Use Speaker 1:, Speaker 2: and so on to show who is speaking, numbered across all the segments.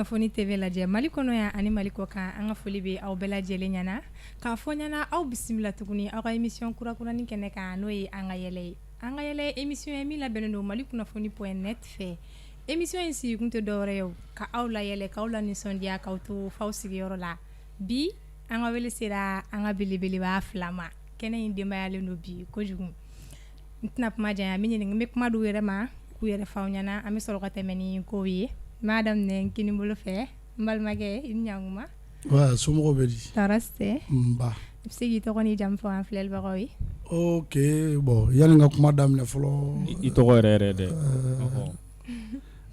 Speaker 1: Kunnafoni TV lajɛ Mali kɔnɔ yan ani Mali kɔ kan, an ka foli bɛ aw bɛɛ lajɛlen ɲɛna, k'a fɔ ɲɛna aw bisimila tuguni aw ka émission kurakurani kɛnɛ kan, n'o ye An ka yɛlɛ ye. An ka yɛlɛ émission ye min labɛnnen don Mali Kunnafoni point net fɛ. Émission in sigikun tɛ dɔwɛrɛ ye, ka aw la yɛlɛ, k'aw la nisɔndiya, k'aw to f'aw sigiyɔrɔ la. Bi an ka wele sera an ka belebeleba fila ma. Kɛnɛ in denbayalen don bi kojugu. N tɛna kuma janya, n bɛ ɲininka, n bɛ kuma d'u yɛrɛ ma k'u yɛrɛ f'aw ɲɛna, an bɛ sɔrɔ ka tɛmɛ ni kow ye. N b'a daminɛ n kini bolo fɛ, n balimakɛ, i ni ɲankuma.
Speaker 2: Ouais, somɔgɔw bɛ di?
Speaker 1: Tɔɔrɔ si tɛ.
Speaker 2: Nba.
Speaker 1: I bɛ se k'i tɔgɔ n'i jamu fɔ an filɛlibagaw ye?
Speaker 2: Ok, bon, yani n ka kuma daminɛ fɔlɔ.
Speaker 3: I tɔgɔ yɛrɛ yɛrɛ dɛ.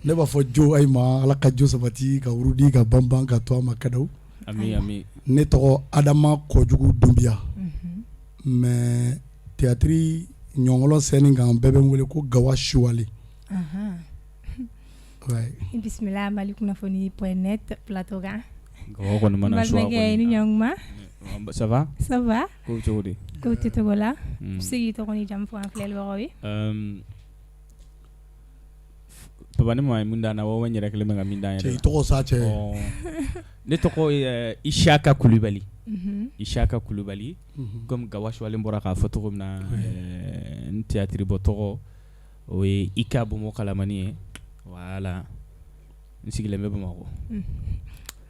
Speaker 2: Ne b'a fɔ jo ayi ma, Ala ka jo sabati ka wurudi ka banban ka to a ma kadaw.
Speaker 3: Ami ami.
Speaker 2: Ne tɔgɔ Adama Kɔjugu Dunbiya. Mais théâtre ɲɔngɔlɔ scène kan, bɛɛ bɛ n wele ko Gawa Suwale. Ouais.
Speaker 1: I bisimila Mali Kunnafoni point net plateau kan.
Speaker 3: Gawa kɔni mana suwa.
Speaker 1: Balimakɛ, i ni ɲankuma.
Speaker 3: Ça va?
Speaker 1: Ça va.
Speaker 3: Kow cogo di?
Speaker 1: Kow tɛ cogo la. I bɛ se k'i tɔgɔ n'i jamu fɔ an filɛlibagaw ye?
Speaker 3: Papa, ni maa ye mun da n na, wa n yɛrɛ kelen bɛ ka min da n yɛrɛ
Speaker 2: la. Cɛ, i tɔgɔ sa cɛ.
Speaker 3: Ne tɔgɔ ye Isaka Kulubali. Isaka Kulubali, comme Gawa Suwale bɔra k'a fɔ cogo min na, n théâtre bɔ tɔgɔ o ye Ika Bomo Kalamani ye. Voilà, n sigilen bɛ Bamakɔ.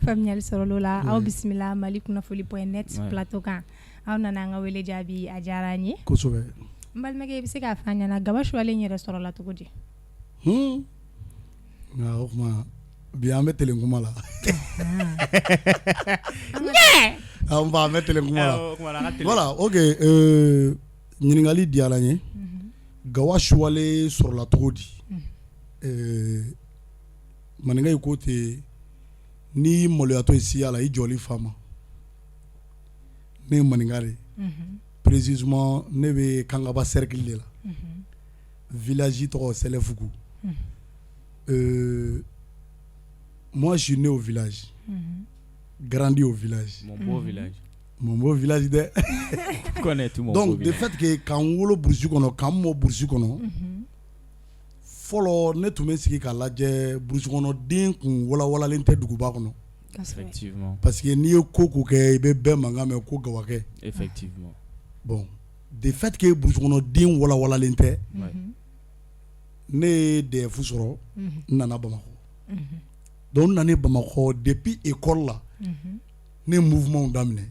Speaker 1: Faamuyali sɔrɔla o la. Aw bisimila Mali Kunnafoni point net plateau kan. Aw nana an ka wele jaabi, a diyara an ye.
Speaker 2: Kosɛbɛ.
Speaker 1: N balimakɛ, i bɛ se k'a fɔ an ɲɛna, Gawa Suwale in yɛrɛ sɔrɔla cogo di?
Speaker 2: Nka o tuma bi an bɛ telen kuma la. An fa, an bɛ telen kuma la. Voilà, ok, ɲininkali diyara n ye. Gawa Suwale sɔrɔla cogo di? Maninka ko ten, n'i maloyatɔ ye siya la, i jɔli fa ma. Ne ye maninka de ye. Précisément, ne bɛ Kangaba cercle de la. Village tɔgɔ Sɛlɛfugu. Moi, je suis né au village. Grandi au village.
Speaker 3: Mon beau village.
Speaker 2: Mon beau village dɛ.
Speaker 3: Connais-tu mon beau
Speaker 2: Donc de
Speaker 3: village?
Speaker 2: fait que k'an wolo brousse kɔnɔ, k'an mɔ brousse kɔnɔ. Fɔlɔ, ne tun bɛ sigi k'a lajɛ, brousse kɔnɔ den kun walawalalen tɛ duguba kɔnɔ.
Speaker 3: Effectivement.
Speaker 2: Parce que n'i ye ko ko kɛ, i bɛ bɛɛ mankan mɛn ko gawakɛ.
Speaker 3: Effectivement.
Speaker 2: Bon, de fait que brousse kɔnɔ den walawalalen tɛ. Ne ye DEF sɔrɔ, n nana Bamakɔ. Donc n nana Bamakɔ, depuis école la, ne ye mouvement daminɛ.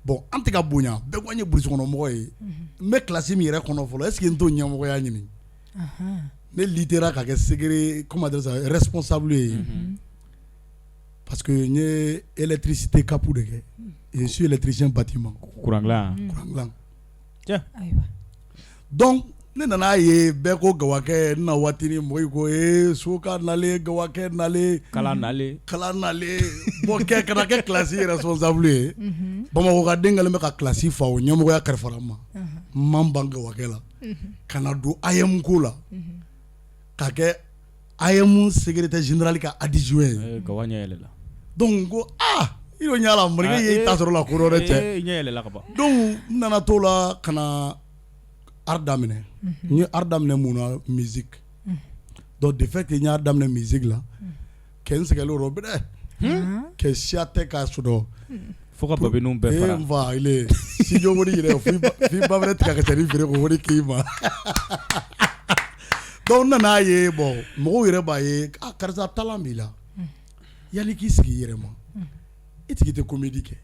Speaker 2: Bon, an tɛ ka bonya, bɛɛ ko an ye brousse kɔnɔ mɔgɔ ye. N bɛ classe min yɛrɛ kɔnɔ fɔlɔ, est ce que n t'o ɲɛmɔgɔya ɲini? Ne luttera ka kɛ secré, comment dire ça, responsable ye. Parce que n ye électricité CAP de kɛ. Je suis électricien bâtiment.
Speaker 3: Courant dilan.
Speaker 2: Courant dilan.
Speaker 3: Tiens.
Speaker 2: Donc ne nana ye, bɛɛ ko gawakɛ, n na waati ni mɔgɔw ko ee, soka nalen, gawakɛ nalen.
Speaker 3: Kala nalen.
Speaker 2: Kala nalen. Bon, kɛ kana kɛ classe responsable ye. Bamakɔ ka den kɛlen bɛ ka classe fa, o ɲɛmɔgɔya kalifara n ma. N man ban gawakɛ la. Ka na don AEEM ko la. Ka kɛ AEEM secrétaire général ka adjoint ye.
Speaker 3: Gawa ɲɛ yɛlɛla.
Speaker 2: Donc n ko aa, i ɲɛ la, maninka ye ta sɔrɔ la ko dɔ dɛ cɛ.
Speaker 3: Ɲɛ yɛlɛla ka ban.
Speaker 2: Donc n nana t'o la ka na art daminɛ. N ye art daminɛ mun na? Musique. Donc de fait que n y'a daminɛ musique la, kɛ n sɛgɛn o rɔ dɛ. Kɛ siya tɛ k'a sɔrɔ.
Speaker 3: Fo ka babiniw bɛɛ fara.
Speaker 2: N fa, ile studio wari yɛrɛ, f'i ba fɛnɛ tigɛ ka cɛnin feere k'o wari k'i ma. Donc n nana ye, bon, mɔgɔw yɛrɛ b'a ye, ah, karisa talent b'i la. Yanni k'i sigi i yɛrɛ ma, i tigi tɛ comédie kɛ.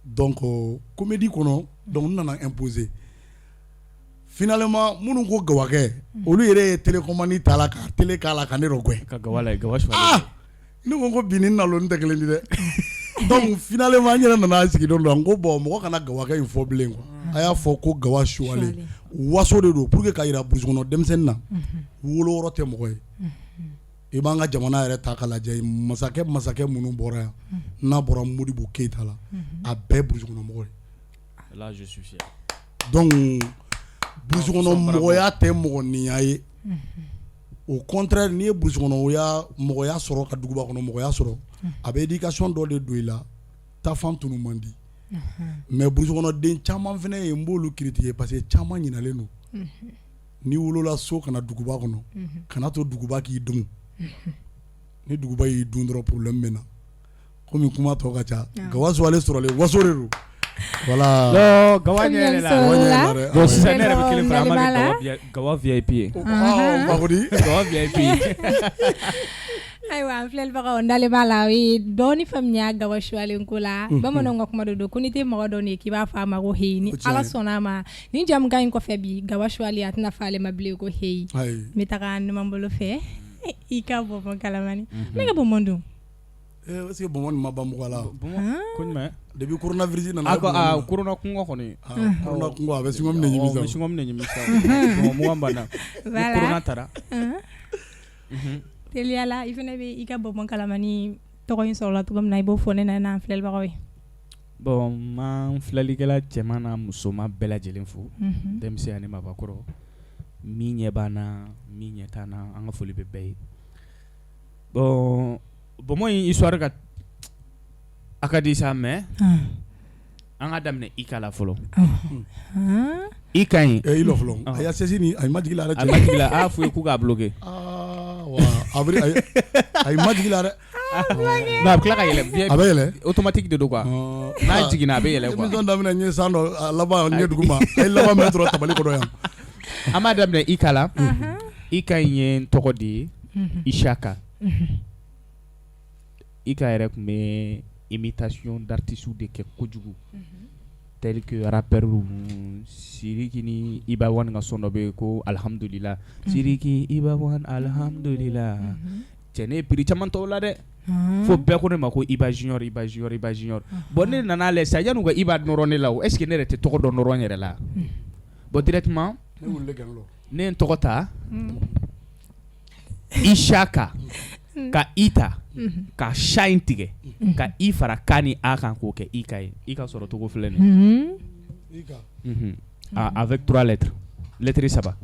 Speaker 2: Donc comédie kɔnɔ, donc n nana imposer. Finalement, minnu ko gawakɛ, olu yɛrɛ ye télécommande ta la ka télé k'a la ka ne dɔ gɛn.
Speaker 3: Ka gawa la, Gawa Suwale.
Speaker 2: Ah, ne ko bi ni nalon tɛ kelen di dɛ. Donc finalement, n yɛrɛ nana sigi don dɔ la, n ko bon, mɔgɔ kana gawakɛ in fɔ bilen quoi. A y'a fɔ ko Gawa Suwale. Waso de don, pour que ka yira brousse kɔnɔ denmisɛnnin na, woloyɔrɔ tɛ mɔgɔ ye. I b'an ka jamana yɛrɛ ta k'a lajɛ, masakɛ masakɛ minnu bɔra yan, n'a bɔra Modibo Keyita la, a bɛɛ brousse kɔnɔ mɔgɔ ye.
Speaker 3: Là, je suis fier.
Speaker 2: Donc brousse kɔnɔ mɔgɔya tɛ mɔgɔninya ye. Au contraire, n'i ye brousse kɔnɔ mɔgɔya sɔrɔ ka duguba kɔnɔ mɔgɔya sɔrɔ, a bɛ éducation dɔ de don i la, taafan tunu man di. Mais brousse kɔnɔ den caman fana ye, n b'olu critiquer parce que caman ɲinalen don. N'i wolola so ka na duguba kɔnɔ, kana to duguba k'i dun. Ni duguba y'i dun dɔrɔn, problème bɛ na. Komi kuma tɔ ka ca, Gawa Suwale sɔrɔlen waso de don, voilà.
Speaker 3: Non, Gawa ɲɛ yɛlɛ la. Bon, sisan ne yɛrɛ bɛ kelen fara, an b'a kɛ Gawa VIP ye.
Speaker 2: Fakodi.
Speaker 3: Gawa VIP.
Speaker 1: Ayiwa, an filɛlibagaw, n dalen b'a la, o ye dɔɔni faamuya Gawa Suwale ko la. Bamananw ka kuma de don ko n'i tɛ mɔgɔ dɔn ye, k'i b'a fɔ a ma ko heyi. Ni Ala sɔnna a ma, ni jamukan in kɔfɛ bi, Gawa Suwale a tɛna fɔ ale ma bilen ko heyi. N bɛ taga numan bolo fɛ, i ka bonbon kalamani, ne ka bonbon dun.
Speaker 2: Est-ce que bonbon nin ma ban mɔgɔ la?
Speaker 3: Ko jumɛn?
Speaker 2: Depuis coronavirus nana.
Speaker 3: A ko aa, corona kungɔ kɔni.
Speaker 2: Corona kungɔ, a bɛ chewing-gum de ɲimi sisan.
Speaker 3: Bɛ chewing-gum de ɲimi sisan. Bonbon mugan banna ni corona taara.
Speaker 1: Teliyala, i fana bɛ i ka bonbon kalamani tɔgɔ in sɔrɔ la cogo min na, i b'o fɔ ne n'an filɛlibagaw ye.
Speaker 3: Bon, n b'an filɛlikɛla cɛman n'a musoman bɛɛ lajɛlen fo, denmisɛn ani maabakɔrɔ, min ɲɛ b'an na, min ɲɛ t'an na, an ka foli bɛ bɛɛ ye. Bon, bonbon in histoire ka a ka di sa, mais an ka daminɛ i ka la fɔlɔ. I ka ɲi.
Speaker 2: I lɔ fɔlɔ, a y'a saisi ni a ma jigin la dɛ.
Speaker 3: A ma jigin la, a y'a f'u ye k'u k'a bloquer.
Speaker 2: Aa wa a ma jigin la dɛ.
Speaker 3: Non, a bɛ tila ka yɛlɛ.
Speaker 2: A bɛ yɛlɛ.
Speaker 3: Automatique de don quoi, n'a jiginna a bɛ yɛlɛ quoi.
Speaker 2: Émission daminɛ, n ye san dɔ a laban n ye dugu ma, a ye laban minɛ tora tabali kɔnɔ yan.
Speaker 3: An b'a daminɛ i ka la. I ka in ye n tɔgɔ de ye, Isaka. I ka yɛrɛ tun bɛ imitation d'artiste de kɛ kojugu, tel que rappeur Sidiki ni Iba One ka son dɔ bɛ yen ko Alhamdulila, Sidiki Iba One Alhamdulila. Cɛ, ne ye prix caman tɔw la dɛ, fo bɛɛ ko ne ma ko Iba Junior, Iba Junior, Iba Junior. Bon, ne nana lajɛ sisan, yan'u ka Iba nɔrɔ ne la o, est ce que ne yɛrɛ tɛ tɔgɔ dɔ nɔrɔ n yɛrɛ la? Bon, directement ne ye n tɔgɔ ta Isaka, ka i ta ka sa in tigɛ ka i fara k ni a kan k'o kɛ i ka ye. I ka sɔrɔ cogo filɛ nin ye, avec trois lettres, lettre saba.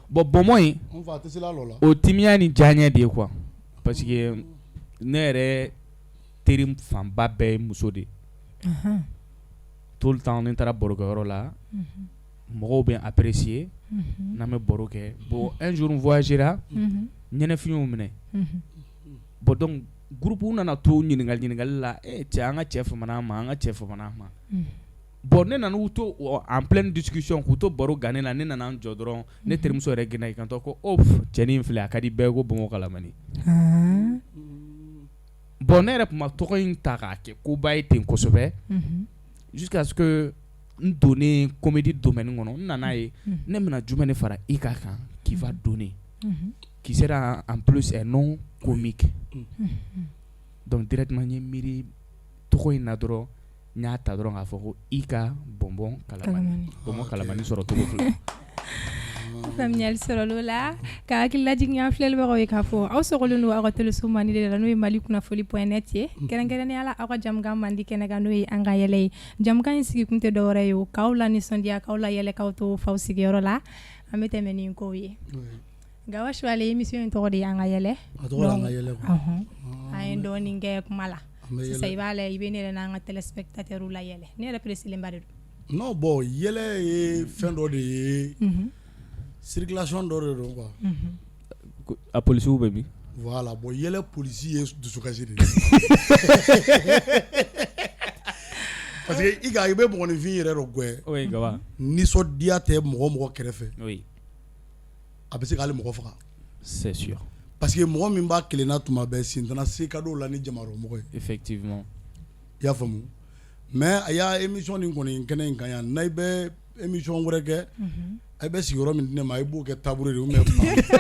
Speaker 3: Bon, bonbon in, o timiya ni diyaɲɛ de ye quoi, parce que ne yɛrɛ teri fanba bɛɛ ye muso de ye. Tout le temps, ni taara barokɛyɔrɔ la, mɔgɔw bɛ apprécier n'an bɛ baro kɛ. Bon, un jour n voyagera, ɲɛnɛfin y'u minɛ. Bon, donc groupe nana to ɲininkali ɲininkali la: e cɛ, an ka cɛ famana an ma, an ka cɛ famana an ma. Bon, ne nana u to en pleine discussion, k'u to baro gannen na, ne nana n jɔ dɔrɔn, ne terimuso yɛrɛ gɛnna k'i kanto ko: oh, cɛnin filɛ, a ka di bɛɛ ko bonbon kalamani. Bon, ne yɛrɛ tun ma tɔgɔ in ta k'a kɛ koba ye ten kosɛbɛ, jusqu'à ce que n donnen comédie domaine kɔnɔ, n nana ye ne bɛna jumɛn de fara i ka kan qui va donner, qui sera en plus un nom comique. Donc directement n ye miiri tɔgɔ in na dɔrɔn, n y'a ta dɔrɔn k'a fɔ ko i ka bonbon kalamani. Bonbon kalamani sɔrɔ cogo filɛ.
Speaker 1: Faamuyali sɔrɔla o la. Ka hakililajigin an filɛlibagaw ye k'a fɔ aw sɔgɔlen don aw ka teleso mandi de la, n'o ye Mali kunnafoni.net ye, kɛrɛnkɛrɛnnenya la aw ka jamukan mandi kɛnɛ kan, n'o ye an ka yɛlɛ ye. Jamukan in sigikun tɛ dɔwɛrɛ ye o k'aw la nisɔndiya, k'aw la yɛlɛ, k'aw to faw sigiyɔrɔ la. An bɛ tɛmɛ ni kow ye. Gawa Suwale, émission in tɔgɔ de ye an ka yɛlɛ.
Speaker 2: A tɔgɔ an ka yɛlɛ.
Speaker 1: An ye dɔɔnin kɛ kuma la sisan, i b'a la, i bɛ ne yɛrɛ n'an ka téléspectateurs la yɛlɛ. Ne yɛrɛ pressélenba de don.
Speaker 2: Non, bon, yɛlɛ ye fɛn dɔ de ye, circulation dɔ de don quoi.
Speaker 3: A polisiw bɛ min?
Speaker 2: Voilà, bon, yɛlɛ polisi ye dusukasi de ye, parce que i ka i bɛ mɔgɔninfin yɛrɛ dɔ gɛn.
Speaker 3: Oui, Gawa.
Speaker 2: Nisɔndiya tɛ mɔgɔ mɔgɔ kɛrɛfɛ, a bɛ se k'ale mɔgɔ faga.
Speaker 3: C'est sûr.
Speaker 2: Parce que mɔgɔ min b'a kelenna tuma bɛɛ, sintana se ka d'o la ni jamadɔmɔgɔ ye.
Speaker 3: Effectivement.
Speaker 2: I y'a faamu? Mais a y'a émission nin kɔni kɛnɛ in kan yan, n'a bɛ émission wɛrɛ kɛ, a bɛ sigiyɔrɔ min di ne ma, i b'o kɛ tabouret de ye ou bien,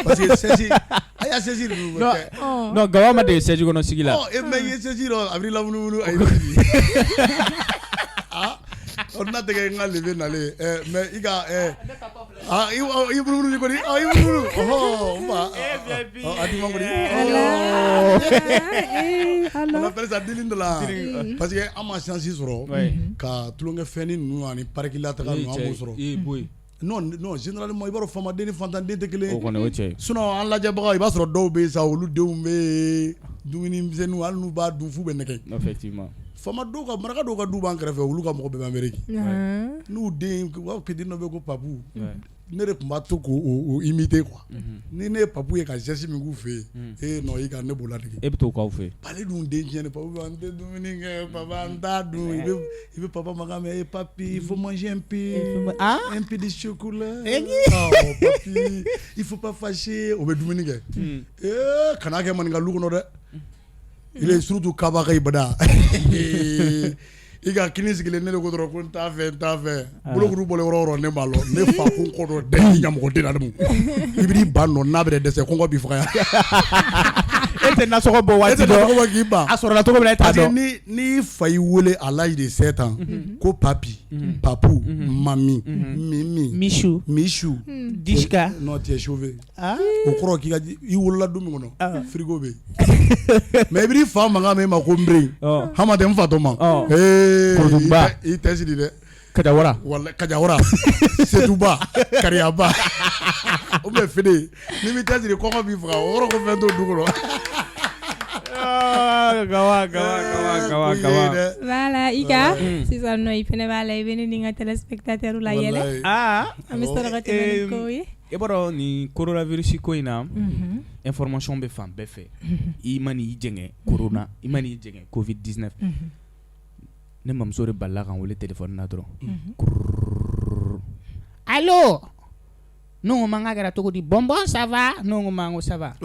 Speaker 2: parce que chaise, a y'a chaise ninnu kɛ.
Speaker 3: Non, Gawa ma dege siège kɔnɔ sigi la.
Speaker 2: Ɔ mais i ye chaise dɔ, a b'i lamunumunu, a y'i ah, ɔ n'a tɛ kɛ n ka lever nalen mais i ka ah, i munumunu kɔni, ah, i munumunu, ɔhɔ, n fa, a di ma kɔni, on appelle ça dili de la, parce que an ma chance sɔrɔ ka tulonkɛ fɛnnin ninnu ani parc la taga ninnu, an b'o sɔrɔ. Non non, généralement i b'a dɔn, faamaden ni fantanden tɛ kelen ye.
Speaker 3: O kɔni o cɛ.
Speaker 2: Sinon an lajɛbagaw, i b'a sɔrɔ dɔw bɛ yen sa, olu denw bɛ yen, dumuni misɛnninw, hali n'u b'a dun f'u bɛ nɛgɛ.
Speaker 3: Effectivement.
Speaker 2: Faama dɔw ka, maraka dɔw ka du b'an kɛrɛfɛ, olu ka mɔgɔ bɛɛ bɛ Amérique. N'u den, u b'a fɔ petit dɔ bɛ yen ko Papu. Ne de tun b'a to k'o imiter quoi. Ni ne ye Papu ye ka geste min k'u fɛ yen, ee non, i ka ne b'o ladege.
Speaker 3: E bɛ t'o k'aw fɛ yen.
Speaker 2: Ale dun den tiɲɛnen, Papu b'a n tɛ dumuni kɛ papa, n t'a dun. I bɛ papa mankan mɛn: eh papi, il faut manger un peu, un peu de chocolat. Oh papi, il faut pas fâcher. O bɛ dumuni kɛ. Ee, kana kɛ maninka lu kɔnɔ dɛ. Il est surtout kaba ka ibada. I ka kini sigilen, ne de ko dɔrɔn ko n t'a fɛ, n t'a fɛ. Bolokuru bɔlen yɔrɔ o yɔrɔ, ne b'a lɔn. Ne fa ko n kɔ dɔ dɛ, i ɲamɔgɔden na demu. I b'i ba nɔ n'a bɛ dɛsɛ, kɔngɔ b'i faga yan.
Speaker 3: E tɛ nasɔngɔ bɔ waati
Speaker 2: E tɛ nasɔngɔ bɔ k'i ban.
Speaker 3: A sɔrɔla cogo min na, e t'a
Speaker 2: Parce que
Speaker 3: dɔn.
Speaker 2: ni fa y'i wele à l'âge de 7 ans ko papi, papu, mami, mimi,
Speaker 3: Michou,
Speaker 2: Michou,
Speaker 3: Dishka.
Speaker 2: Non, tu es sauvé.
Speaker 3: Ah.
Speaker 2: O kɔrɔ k'i ka i wolola du min kɔnɔ, frigo bɛ yen. Mais i b'i fa mankan mɛn i ma ko n bere. Hama tɛ n fatɔ ma. Ee,
Speaker 3: Korotunba.
Speaker 2: i tɛ siri dɛ.
Speaker 3: Kajawara.
Speaker 2: Walahi, Kajawara, Setuba, Kariyaba ou bien Fede. N'i m'i tɛ siri, kɔngɔ b'i faga. O kɔrɔ ko fɛn t'o du kɔnɔ.
Speaker 3: Gawa gawa gawa gawa gawa.
Speaker 1: Voilà, Ika, sisan nɔ i fɛnɛ b'a la, i bɛ ne ni n ka téléspectateur la yɛlɛ.
Speaker 2: Walahi.
Speaker 1: An bɛ sɔrɔ ka tɛmɛ ni kow ye.
Speaker 3: E b'a dɔn, nin coronavirus ko in na, information bɛ fan bɛɛ fɛ. I ma n'i jɛngɛ corona, i ma n'i jɛngɛ Covid 19. Ne mamuso de balila ka n wele téléphone na dɔrɔn. Allo. Ne ko ma, n k'a kɛra cogo di? Bonbon, ça va? Ne ko ma, n ko ça va.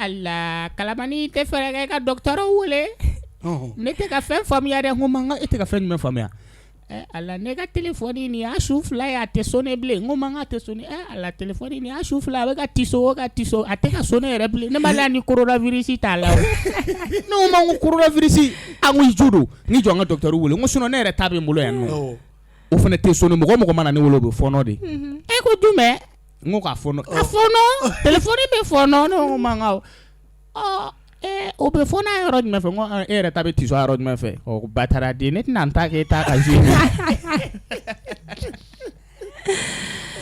Speaker 3: Ala, Kalamani, tɛ fɛɛrɛ kɛ ka docteur wele. Ne tɛ ka fɛn faamuya dɛ. N ko ma, n ko e tɛ ka fɛn jumɛn faamuya? Ala, ne ka téléphone nin y'a su 2 ye, a tɛ sonner bilen. N ko ma, n k'a tɛ sonner. Ala, téléphone nin y'a su 2, a bɛ ka tiso ka tiso, a tɛ ka sonner yɛrɛ bilen. Ne ma la ni coronavirus t'a la o. Ne ko ma, n ko coronavirus? A ko i jo don, n k'i jɔ, n ka docteur wele. N ko sinon ne yɛrɛ ta bɛ n bolo yan nɔ. O fana tɛ sonner. Mɔgɔ o mɔgɔ mana ne wele, o bɛ fɔɔnɔ de. E ko jumɛn? N ko k'a fɔɔnɔ. A fɔɔnɔ? Téléphone bɛ fɔɔnɔ? Ne ko ma, n ko ɔ o bɛ fɔɔnɔ a yɔrɔ jumɛn fɛ? N ko e yɛrɛ ta bɛ tiso a yɔrɔ jumɛn fɛ? Ɔ, batara den, ne tɛna n ta kɛ e ta ka jouer.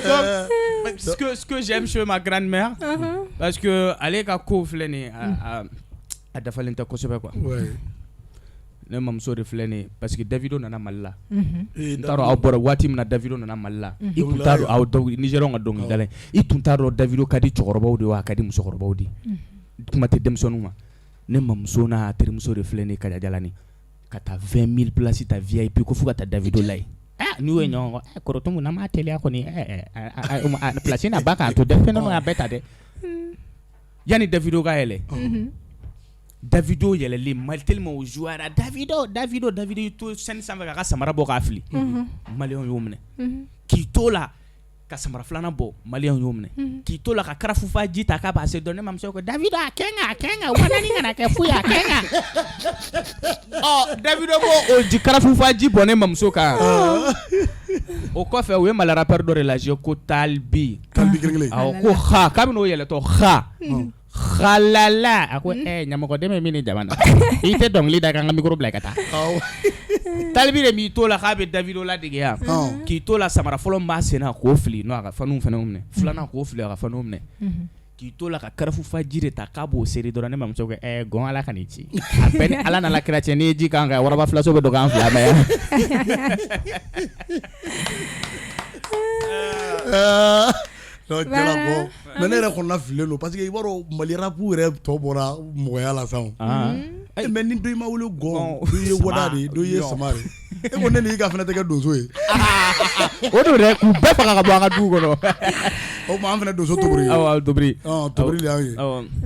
Speaker 3: Donc, ce que j'aime chez ma grand-mère, parce que ale ka ko filɛ nin ye, a dafalen tɛ kosɛbɛ quoi. Ne mamuso de filɛ nin ye, parce que Davido nana Mali la. N t'a dɔn aw bɔra waati min na Davido nana Mali la. I tun t'a dɔn aw Nigérian ka dɔnkilidala ye. I tun t'a dɔn Davido ka di cɛkɔrɔbaw de ye wa a ka di musokɔrɔbaw de ye. Kuma tɛ denmisɛnninw ma. Ne mamuso n'a terimuso de filɛ nin ye, Kajajalani, ka taa 20 000 places ta VIP ko fo ka taa Davido la yen. N'u ye ɲɔgɔn kɔ, Korotumu, n'an m'a teliya kɔni, place na ba k'an to dɛ, fɛn y'a bɛɛ ta dɛ. Yanni Davido ka yɛlɛ, Davido yɛlɛlen, Mali tellement o jouera Davido Davido Davido y'i to scène sanfɛ k'a ka samara bɔ k'a fili, Maliyɛnw y'o minɛ. K'i to la ka samara filanan bɔ, Maliyɛnw y'o minɛ. K'i to la ka karafufa ji ta k'a b'a se dɔn, ne mamuso ko Davido, a kɛ ŋa, a kɛ ŋa, wanani kana kɛ fu ye, a kɛ ŋa. Ɔ, Davido b'o o ji karafufa ji bɔn ne mamuso kan. O kɔfɛ, u ye Mali rappeur dɔ de lajɛ ko Talbi.
Speaker 2: Talbi kelen kelen.
Speaker 3: Awɔ, ko ha k'a bɛn'o yɛlɛtɔ ha halala, a ko ɲamɔgɔden bɛ min ni jama na, i tɛ dɔnkili da, k'an ka micro bila i ka taa. Talibi de b'i to la k'a bɛ Davido ladege yan, k'i to la samara fɔlɔ min b'a sen na k'o fili, n'o a ka faniw fana y'o minɛ, filanan k'o fili, a ka faniw minɛ, k'i to la ka karafufa ji de ta k'a b'o seri dɔrɔn, ne mamuso ko gɔn, Ala ka n'i ci, a bɛɛ ni Ala n'Ala kira cɛ, n'i ye ji k'an kan, waraba filaso bɛ don k'an fila bɛɛ yan.
Speaker 2: Non, jala bɔ, mais ne yɛrɛ kɔnɔna fililen don, parce que i b'a dɔn, Mali rap yɛrɛ tɔ bɔra mɔgɔya la sa o. Mais ni dɔ i ma wele gɔn, dɔ ye wada de ye, dɔ ye sama de ye. E ko ne ni i ka fana tɛ kɛ donso ye.
Speaker 3: O don dɛ, k'u bɛɛ faga ka bɔ an ka du kɔnɔ.
Speaker 2: O tuma an fana donso tobiri ye.
Speaker 3: Awɔ, tobiri.
Speaker 2: Tobiri de y'an ye.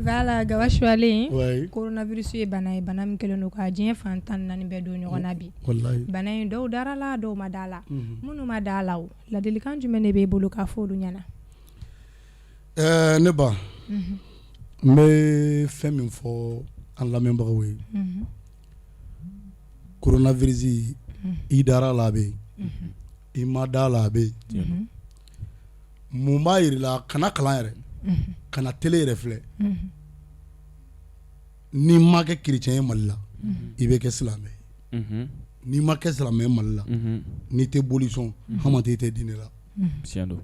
Speaker 1: Voilà, Gawa Suwalen, coronavirus ye bana ye, bana min kɛlen don ka diɲɛ fan 14 bɛɛ don ɲɔgɔn na bi.
Speaker 2: Walahi.
Speaker 1: Bana in, dɔw dara la, dɔw ma da la. Minnu ma da la, o ladilikan jumɛn de b'e bolo k'a fɔ olu ɲɛna?
Speaker 2: Ɛɛ, ne ba, n bɛ fɛn min fɔ an lamɛnbagaw ye, coronavirus, i dara la, a bɛ yen, i ma da la, a bɛ yen. Mun b'a jira la? Kana kalan yɛrɛ, kana télé yɛrɛ filɛ. N'i ma kɛ chrétien ye Mali la, i bɛ kɛ silamɛ ye. N'i ma kɛ silamɛ ye Mali la, n'i tɛ boli sɔn, hama i tɛ diinɛ la.
Speaker 3: Tiɲɛ don.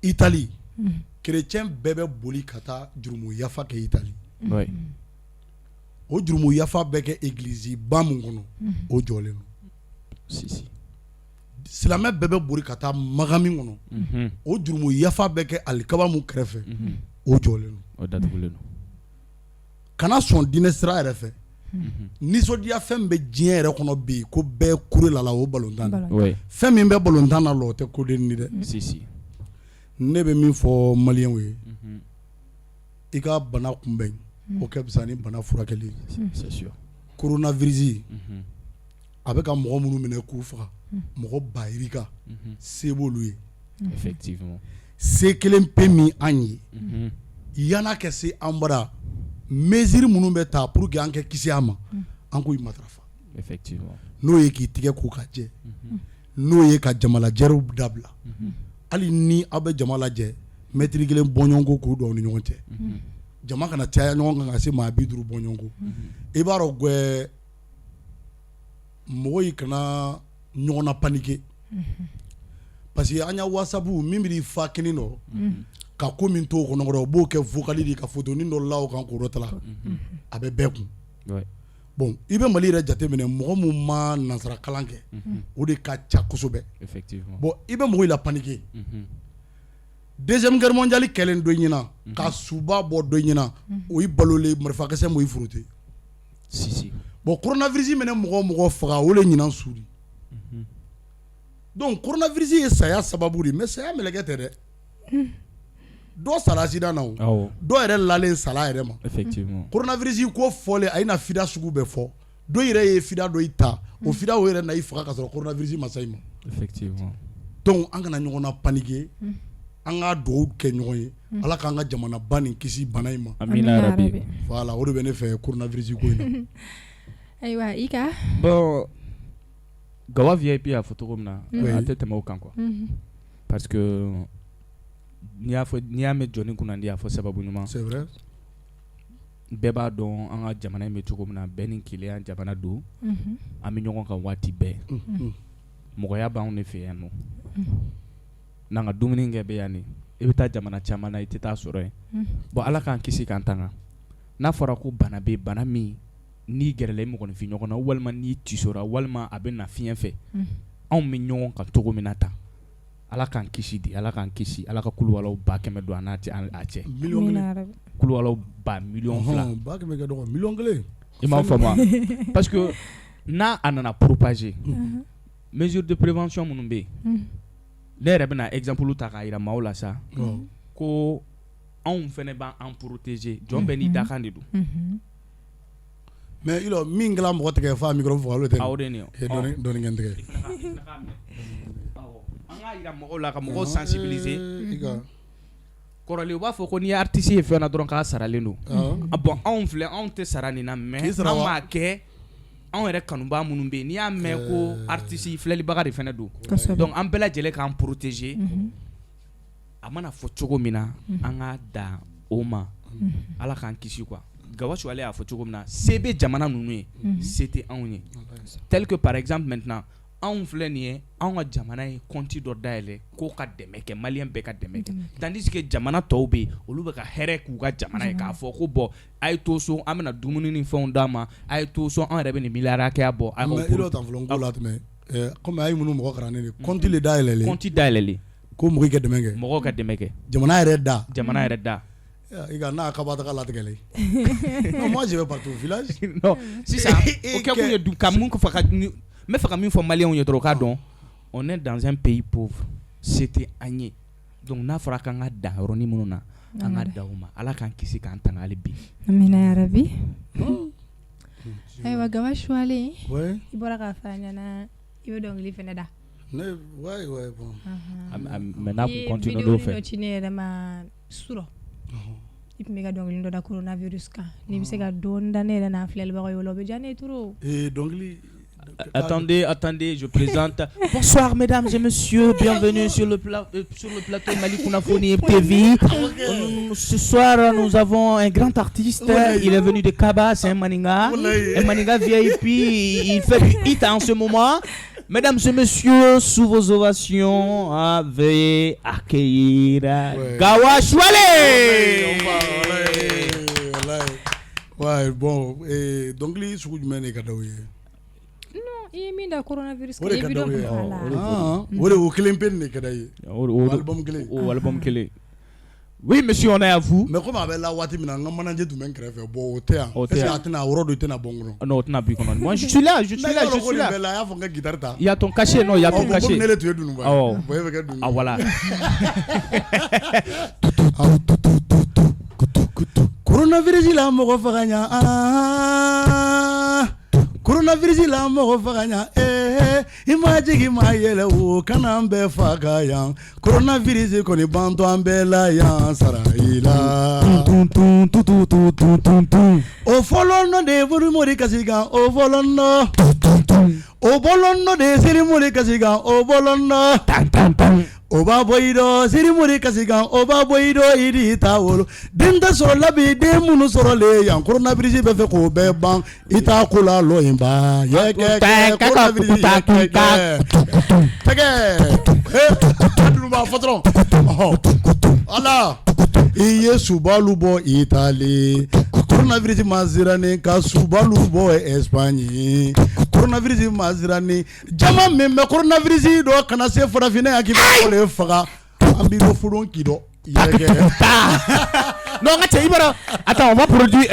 Speaker 2: Italie, chrétien bɛɛ bɛ boli ka taa jurumu yafa kɛ Italie. O jurumu yafa bɛ kɛ église ba min kɔnɔ, o jɔlen don.
Speaker 3: Si si.
Speaker 2: Silamɛ bɛɛ bɛ boli ka taa makan min kɔnɔ, o jurumu yafa bɛ kɛ alikaba min kɛrɛfɛ, o jɔlen don.
Speaker 3: O datugulen don.
Speaker 2: Kana sɔn diinɛ sira yɛrɛ fɛ. Nisɔndiya fɛn bɛ diɲɛ yɛrɛ kɔnɔ bi ko bɛɛ kure la, o balontan. Fɛn min bɛ balontan na, o tɛ koden ni dɛ.
Speaker 3: Si si.
Speaker 2: Ne bɛ min fɔ maliyɛnw ye, i ka bana kunbɛn, o ka fisa ni bana furakɛli.
Speaker 3: C'est sûr.
Speaker 2: Coronavirus, a bɛ ka mɔgɔ minnu minɛ k'u faga, mɔgɔ ba yirika, se b'olu ye.
Speaker 3: Effectivement.
Speaker 2: Se kelen pe min an ye, yan'a kɛ se an bara, mesure minnu bɛ ta pour que an kɛ kisi a ma, an k'o matarafa.
Speaker 3: Effectivement.
Speaker 2: N'o ye k'i tigɛ ko ka jɛ, n'o ye ka jamalajɛrew dabila. Hali ni aw bɛ jama lajɛ, mètre kelen bɔɲɔgɔnko k'o don aw ni ɲɔgɔn cɛ. Jama kana caya ɲɔgɔn kan ka se maa 50 bɔɲɔgɔnko. I b'a dɔn gɛ, mɔgɔ yi kana ɲɔgɔn na paniquer, parce que an ya WhatsApp min b'i fa kini dɔ ka ko min to o kɔnɔ, o b'o kɛ vocal de ka photo nin dɔ la o kan k'o dɔ ta, a bɛ bɛɛ kun. Bon, i bɛ Mali yɛrɛ jateminɛ, mɔgɔ mun ma nansara kalan kɛ, o de ka ca kosɛbɛ.
Speaker 3: Effectivement.
Speaker 2: Bon, i bɛ mɔgɔw la paniquer. Deuxième guerre mondiale kɛlen dɔ ɲɛna ka suba bɔ dɔ ɲɛna, o ye balolen marifakisɛ m'o forote.
Speaker 3: Si si.
Speaker 2: Bon, coronavirus minɛ mɔgɔ o mɔgɔ faga, o de ɲinan su di. Donc coronavirus ye saya sababu de, mais saya mɛlɛkɛ tɛ dɛ. Dɔ sara accident na, o dɔw yɛrɛ lalen sala yɛrɛ ma.
Speaker 3: Effectivement.
Speaker 2: Coronavirus ko fɔlen, a ye na fida sugu bɛɛ fɔ. Dɔ yɛrɛ ye fida dɔ i ta, o fida o yɛrɛ na i faga ka sɔrɔ coronavirus ma sa i ma.
Speaker 3: Effectivement.
Speaker 2: Donc an kana ɲɔgɔn na paniquer, an ka dugawu kɛ ɲɔgɔn ye, Ala k'an ka jamanaba nin kisi bana in ma.
Speaker 3: Amina rabi.
Speaker 2: Voilà, o de bɛ ne fɛ coronavirus ko in na.
Speaker 1: Ayiwa, i ka
Speaker 3: Bon, Gawa VIP y'a fɔ cogo min na, an tɛ tɛmɛ o kan quoi. Parce que n'i y'a fɔ, n'i y'a mɛn jɔnni kunna, n'i y'a fɔ sababu ɲuman.
Speaker 2: C'est vrai.
Speaker 3: Bɛɛ b'a dɔn an ka jamana in bɛ cogo min na, bɛɛ ni kelenya jamana don. An bɛ ɲɔgɔn kan waati bɛɛ. Mɔgɔya b'anw de fɛ yan nɔ. N'an ka dumuni kɛ bɛ yan de. I bɛ taa jamana caman na, i tɛ taa sɔrɔ yen. Bon, Ala k'an kisi k'an tanga. N'a fɔra ko bana bɛ, bana min n'i gɛrɛla i mɔgɔninfin ɲɔgɔn na, walima n'i tisora, walima a bɛ na fiɲɛ fɛ, anw bɛ ɲɔgɔn kan cogo min na tan, Ala k'an kisi di, Ala k'an kisi, Ala ka kuluwalaw 100 000 don an n'a cɛ, a cɛ.
Speaker 2: Miliyɔn kelen.
Speaker 3: Kuluwalaw 1000000.
Speaker 2: 100 000 ka dɔgɔ, miliyɔn kelen.
Speaker 3: I m'a faamu, parce que n'a a nana propager, mesure de prévention minnu bɛ yen, ne yɛrɛ bɛna exemple ta k'a jira maaw la sa, ko anw fana b'an protéger, jɔn bɛɛ n'i dakan de don.
Speaker 2: Mais i min kɛra mɔgɔ tigɛ f'a micro faga, o de tɛ.
Speaker 3: O de ye nin
Speaker 2: ye. Dɔɔni kɛ n tigɛ.
Speaker 3: An k'a jira mɔgɔw la, ka mɔgɔw sensibiliser. Kɔrɔlen, u b'a fɔ ko n'i ye artiste ye fɛn na dɔrɔn k'a saralen don. Bon, anw filɛ, anw tɛ sara nin na, mais anw b'a kɛ anw yɛrɛ kanubaa minnu bɛ yen. N'i y'a mɛn ko artiste, filɛlibaga de fana don. Donc an bɛɛ lajɛlen k'an protéger. A mana fɔ cogo min na, an ka dan o ma. Ala k'an kisi quoi. Gawasu ale y'a fɔ cogo min na, se bɛ jamana ninnu ye, se tɛ anw ye. Tel que par exemple maintenant, anw filɛ nin ye, anw ka jamana ye compte dɔ dayɛlɛ ko ka dɛmɛ kɛ, maliyɛn bɛɛ ka dɛmɛ kɛ, tandis que jamana tɔw bɛ yen, olu bɛ ka hɛrɛ k'u ka jamana ye, k'a fɔ ko bon, a ye to so, an bɛna dumuni ni fɛnw d'a ma, a ye to so, an yɛrɛ bɛ nin miliyari hakɛya bɔ.
Speaker 2: Mais i dɔ ta fɔlɔ, n ko la tɛmɛ komi a ye minnu mɔgɔ kalannen de, compte le dayɛlɛlen.
Speaker 3: Compte dayɛlɛlen.
Speaker 2: Ko mɔgɔ ka dɛmɛ kɛ.
Speaker 3: Mɔgɔw ka dɛmɛ kɛ.
Speaker 2: Jamana yɛrɛ da.
Speaker 3: Jamana yɛrɛ da.
Speaker 2: I ka n'a kaba taga latigɛlen. Non, moi je vais partir au village.
Speaker 3: Non, sisan o kɛ kun ye du ka mun fɔ, ka n bɛ fɛ ka min fɔ maliyɛnw ye dɔrɔn, u k'a dɔn on est dans un pays pauvre, se tɛ an ye. Donc n'a fɔra k'an ka dan yɔrɔnin minnu na, an ka dan o ma. Ala k'an kisi k'an tanga hali bi.
Speaker 1: Amina yarabi. Ayiwa, Gawa Suwalen, i bɔra k'a fɔ an ɲɛna, i bɛ dɔnkili fana da.
Speaker 2: Ne, ouais, bon.
Speaker 3: Mais n'a kun continue n'o fɛ.
Speaker 1: I ye vidéo dɔ ci ne yɛrɛ ma surɔ. I tun bɛ ka dɔnkili dɔ da coronavirus kan. N'i bɛ se ka dɔɔni da ne yɛrɛ n'a filɛlibagaw ye, o la o bɛ diya ne ye trop.
Speaker 2: Ee, dɔnkili.
Speaker 3: Attendez, attendez, je présente. Bonsoir mesdames et messieurs, bienvenue sur le plateau Mali Kunnafoni TV. Ce soir, nous avons un grand artiste. Il est venu de Kaba, c'est un Maninga. Un Maninga VIP, il fait du hit en ce moment. Mesdames et messieurs, sous vos ovations, veuillez accueillir Gawa Chouale.
Speaker 2: Ouais, bon, dɔnkili sugu jumɛn de ka d'aw ye?
Speaker 1: Non, i ye min da coronavirus
Speaker 2: O de ka d'aw ye. Ah, o de o kelen pe de ka d'a ye.
Speaker 3: O
Speaker 2: album kelen.
Speaker 3: O album kelen. Oui monsieur, on est à vous.
Speaker 2: Mais comme a bɛ la waati min na, n ka manager tun bɛ n kɛrɛfɛ. Bon, o tɛ yan. Est ce que a tɛna a yɔrɔ dɔ tɛna bɔ n kɔnɔ?
Speaker 3: Non, o tɛna bɔ i kɔnɔ. Moi je suis là, je suis là, je suis là.
Speaker 2: Bɛɛ la, a y'a fɔ n ka guitare ta.
Speaker 3: Il y a ton cachet, non, il y a ton cachet.
Speaker 2: Comme ne le tun ye dununba ye.
Speaker 3: Awɔ.
Speaker 2: Bon, e bɛ kɛ dunun.
Speaker 3: Ah voilà.
Speaker 2: Coronavirus la mɔgɔ faga ɲa, ah, coronavirus la mɔgɔ faga ɲa, eh, i ma jigin ma yɛlɛ o kana an bɛɛ faga yan. Coronavirus kɔni bantɔ an bɛɛ la yan sara i la. O fɔlɔ nɔ de ye mori kasi kan, o fɔlɔ nɔ. O bɔlɔ nɔ de ye seri mori kasi kan, o bɔlɔ nɔ. O b'a bɔ i dɔ seri mori kasi kan, o b'a bɔ i dɔ i di t'a wolo. Den tɛ sɔrɔ la bi, den minnu sɔrɔlen yan, coronavirus bɛ fɛ k'o bɛɛ ban. I t'a ko la lɔ in ba yɛ kɛ coronavirus yɛ kɛ kɛ tɛgɛ ee b'a fɔ dɔrɔn ala i ye subalu bɔ Itali, coronavirus ma siranni ka subalu bɔ Espagne. Coronavirus ma siranni jama min bɛ coronavirus dɔ kana se farafinna yan k'i bɛ o de faga, an b'i dɔ fodon k'i dɔ yɛrɛkɛ.
Speaker 3: Non, attends, on va produire,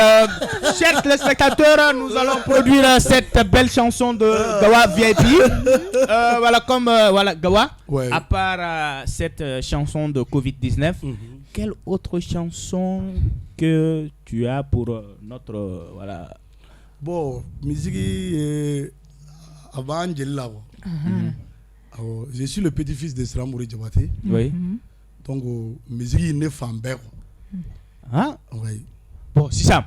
Speaker 3: chers téléspectateurs, nous allons produire cette belle chanson de Gawa VIP. Voilà, comme, voilà, Gawa,
Speaker 2: Ouais.
Speaker 3: À part cette chanson de Covid-19, quelle autre chanson que tu as pour notre, voilà.
Speaker 2: Bon, musique ye a b'an jeli la quoi. Awɔ, je suis le petit-fils de Siramori Diabaté. Donc musique ne fan bɛɛ quoi.
Speaker 3: Hein?
Speaker 2: Oui.
Speaker 3: Bon, sisan,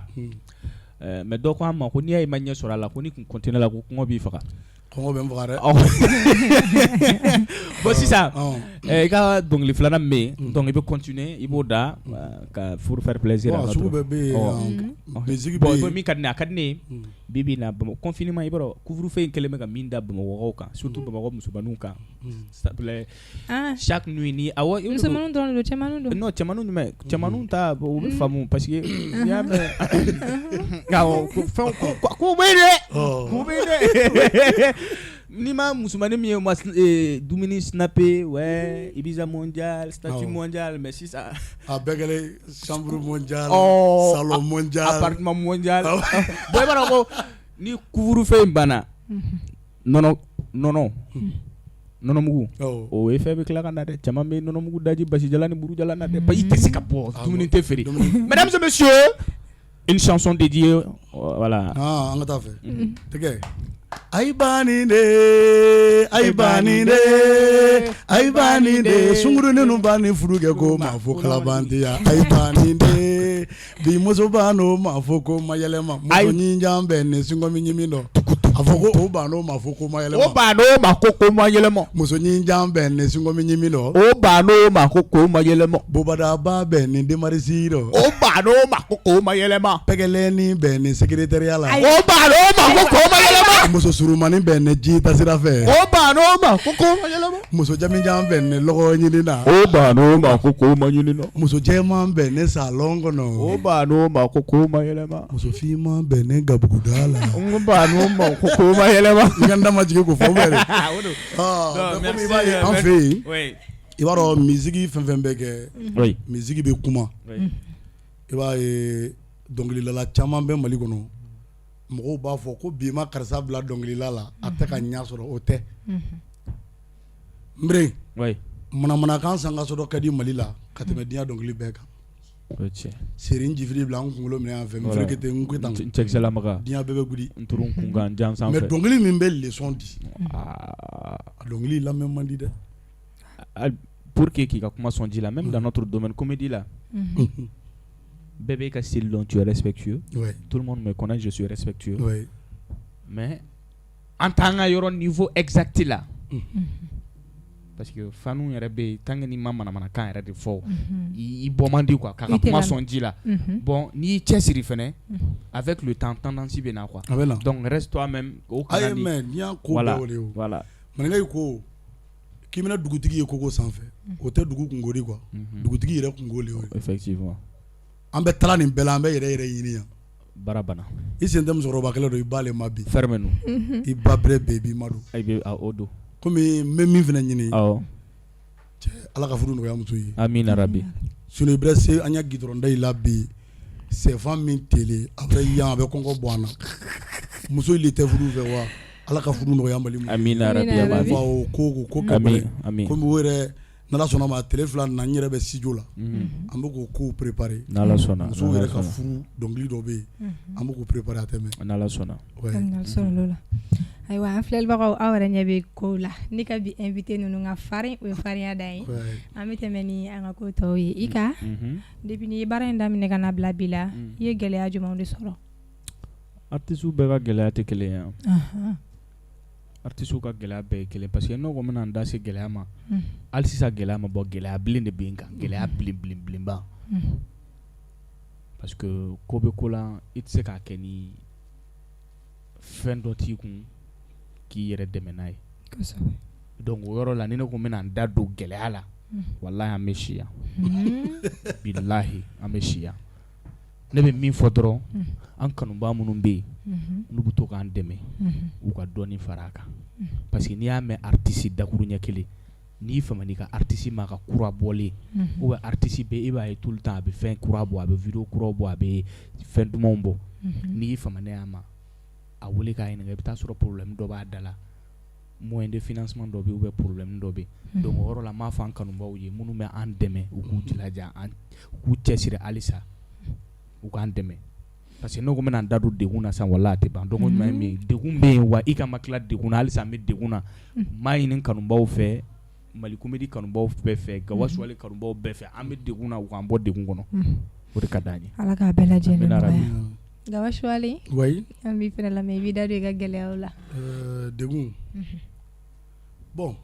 Speaker 3: mais dɔ ko an ma ko n'i y'a ye i ma ɲɛ sɔrɔ a la, ko ni kun continuer la ko kɔngɔ b'i faga.
Speaker 2: Kɔngɔ bɛ n faga dɛ.
Speaker 3: Bon, sisan,
Speaker 2: Ɔn.
Speaker 3: I ka dɔnkili filanan min bɛ yen, donc i bɛ continuer, i b'o da ka pour faire plaisir
Speaker 2: Bon,
Speaker 3: à
Speaker 2: a
Speaker 3: notre
Speaker 2: sugu bɛɛ bɛ yen, musique
Speaker 3: Bon,
Speaker 2: bɛ yen.
Speaker 3: min ka di ne ye, a ka di ne ye bi bi in na, Bamakɔ confinement, i b'a dɔn couvre-feu in kɛlen bɛ ka min da Bamakɔkaw kan, surtout Bamakɔ musomaninw kan, s'il te plaît, chaque nuit ni awɔ.
Speaker 1: Musomaninw dɔrɔn de don, cɛmaninw don?
Speaker 3: Non, cɛmaninw jumɛn? Cɛmaninw ta o bɛ faamu parce que n'i y'a mɛn, awɔ, ko fɛnw ko bɛ yen dɛ, ko bɛ yen dɛ. N'i ma musomanin min ye o ma dumuni snapper, ouais, Ibiza mondial, statut mondial, mais sisan
Speaker 2: A bɛɛ kɛlen chambre mondial, salon mondial,
Speaker 3: appartement mondial. Bon, i b'a dɔn ko ni couvre-feu in banna, nɔnɔ nɔnɔ nɔnɔmugu, o effet bɛ tila ka na dɛ. Caman bɛ nɔnɔmugu daji basijalan ni burujalan na dɛ, i tɛ se ka bɔ, dumuni tɛ feere. Mesdames et messieurs, une chanson dédiée, voilà.
Speaker 2: Ah, an ka taa fɛ tɛgɛ. Ayi bani de, ayi bani de, ayi bani de, sunkuruninnu b'a ni furu kɛ ko maa fo kalabantiya. Ayi bani de, bi muso b'a n'o maa fo ko ma yɛlɛma. Muso ɲinjan bɛ ni sinkɔmi ɲimi dɔ, a fɔ ko o ban'o ma fo ko ma yɛlɛma.
Speaker 3: O ban'o ma ko ko ma yɛlɛma.
Speaker 2: Muso ɲinjan bɛ ni sinkɔmi ɲimi dɔ,
Speaker 3: o ban'o ma ko ko ma yɛlɛma.
Speaker 2: Bobadaba bɛ ni demarisi dɔ,
Speaker 3: o ban'o ma ko ko ma yɛlɛma.
Speaker 2: Pɛgɛlɛni bɛ ni secrétariat la,
Speaker 3: o ban'o ma ko ko ma yɛlɛma.
Speaker 2: Muso surumani bɛ ni ji tasira fɛ,
Speaker 3: o ban'o ma ko ko ma yɛlɛma.
Speaker 2: Muso jamijan bɛ ni lɔgɔ ɲini na,
Speaker 3: o ban'o ma ko ko ma ɲini na.
Speaker 2: Muso jɛman bɛ ni salon kɔnɔ,
Speaker 3: o ban'o ma ko ko ma yɛlɛma.
Speaker 2: Muso finman bɛ ni gabuguda la,
Speaker 3: o ban'o ma ko ko ma yɛlɛma.
Speaker 2: I ka n da ma jigin k'o fɔ ou bien? Komi i b'a ye an fɛ yen, i b'a dɔn musique fɛn fɛn bɛ kɛ, musique bɛ kuma. I b'a ye dɔnkilidala caman bɛ Mali kɔnɔ, mɔgɔw b'a fɔ ko bi ma karisa bila dɔnkilida la, a tɛ ka ɲɛ sɔrɔ. O tɛ nbere manamanakan sankaso dɔ ka di Mali la ka tɛmɛ diɲɛ dɔnkili bɛɛ kan. Seri jifiri bila an kunkolo minɛ yan fɛ, n ferekete n ko tan,
Speaker 3: cɛkisɛlamaga,
Speaker 2: diɲɛ bɛɛ bɛ gudi
Speaker 3: n turun kunkan jan sanfɛ.
Speaker 2: Mais dɔnkili min bɛ leçon di, a dɔnkili lamɛn man di dɛ.
Speaker 3: Pour que k'i ka kuma sɔn ji la, même dans notre domaine comédie la, bɛɛ b'e ka style dɔn, tu es respectueux, tout le monde me connaît, je suis respectueux, mais an t'an ka yɔrɔ niveau exact la, parce que fanu yɛrɛ bɛ yen, tant que n'i ma manamanakan yɛrɛ de fɔ, i bɔ man di quoi, k'a ka kuma sɔn ji la. Bon, n'i y'i cɛsiri fɛnɛ, avec le temps tendance bɛ na quoi.
Speaker 2: A bɛ na.
Speaker 3: Donc reste toi-même o kana
Speaker 2: Ayi,
Speaker 3: ni
Speaker 2: mais n'i y'a ko bɛɛ o de ye o. Maninka ko k'i bɛna dugutigi ye kogo sanfɛ, o tɛ dugu kungo di quoi, dugutigi yɛrɛ kungo de y'o ye.
Speaker 3: Effectivement.
Speaker 2: An bɛ taga nin bɛɛ la, an bɛ yɛrɛ yɛrɛ ɲini yan.
Speaker 3: Baara banna.
Speaker 2: I sen tɛ musokɔrɔba kɛlɛ don, i ba le ma bi.
Speaker 3: Ferme-nous.
Speaker 2: I ba bɛrɛ bɛ i b'i ma don.
Speaker 3: I bɛ o don.
Speaker 2: Komi n bɛ min fana ɲini.
Speaker 3: Awɔ.
Speaker 2: Cɛ, Ala ka furu nɔgɔya muso ye.
Speaker 3: Amina rabi.
Speaker 2: Sinon i bɛ se an ya goudron da in la bi, sɛfan min tele a bɛ yan, a bɛ kɔngɔ bɔ an na. Muso le tɛ furu fɛ wa? Ala ka furu nɔgɔya Mali muso ye.
Speaker 3: Amina rabi.
Speaker 2: O ko ka
Speaker 3: gɛlɛn. Ami.
Speaker 2: Komi o yɛrɛ, n'Ala sɔnna ma, tile 2 nin na, n yɛrɛ bɛ studio la. An bɛ k'o kow préparer.
Speaker 3: N'Ala sɔnna.
Speaker 2: Musow yɛrɛ ka furu dɔnkili dɔ bɛ yen. An bɛ k'o préparer, a tɛ mɛn.
Speaker 3: N'Ala sɔnna.
Speaker 1: Sɔrɔ la. Ayiwa, an filɛbagaw, aw yɛrɛ ɲɛ bɛ kow la. Ne ka bi invité ninnu ka farin, o ye farinya dan ye. An bɛ tɛmɛ ni an ka ko tɔw ye. I ka, depuis n'i ye baara in daminɛ ka na bila bi la, i ye gɛlɛya jumɛnw de sɔrɔ?
Speaker 3: Artistes bɛɛ ka gɛlɛya tɛ kelen ye. Artistes ka gɛlɛya bɛɛ ye kelen, parce que n'o ko n bɛna n da se gɛlɛya ma, hali sisan gɛlɛya ma bɔ, gɛlɛya bilen de bɛ n kan, gɛlɛya bilen bilen bilenba, parce que ko bɛ ko la, i tɛ se k'a kɛ ni fɛn dɔ t'i kun k'i yɛrɛ dɛmɛ n'a ye. Donc o yɔrɔ la, ni ne ko n bɛna n da don gɛlɛya la, walahi an bɛ si yan, bilahi an bɛ si yan. Ne bɛ min fɔ dɔrɔn, an kanubaa minnu bɛ yen n'u bɛ to k'an dɛmɛ, u ka dɔɔni fara a kan, parce que n'i y'a mɛn artiste dakuru ɲɛ kelen, n'i famana i ka artiste ma ka kura bɔlen, ou bien artiste bɛ, e b'a ye tout le temps a bɛ fɛn kura bɔ, a bɛ vidéo kuraw bɔ, a bɛ fɛn dumanw bɔ, n'i famana a ma, a wele k'a ɲininka, i bɛ taa sɔrɔ problème dɔ b'a da la, moyen de financement dɔ bɛ yen, ou bien problème dɔ bɛ yen. Donc o yɔrɔ la, n b'a fɔ an kanubaw ye minnu bɛ an dɛmɛ, u k'u jilaja, u k'u cɛsiri halisa, u k'an dɛmɛ, parce que ne ko n bɛna n da don degun na sisan, walahi a tɛ ban. Donc ɲuman ye min ye, degun bɛ yen wa, i ka ma tila degun na, halisa an bɛ degun na. N b'a ɲini kanubaw fɛ, Mali Comédie kanubaw bɛɛ fɛ, Gawa Suwale kanubaw bɛɛ fɛ, an bɛ degun na, u k'an bɔ degun kɔnɔ, o de ka d'an ye.
Speaker 1: Ala k'a bɛɛ lajɛlen nɔgɔya. Gawa Suwale.
Speaker 2: Oui.
Speaker 1: An b'i fana lamɛn, i b'i da don i ka gɛlɛyaw la.
Speaker 2: Degun. Bon,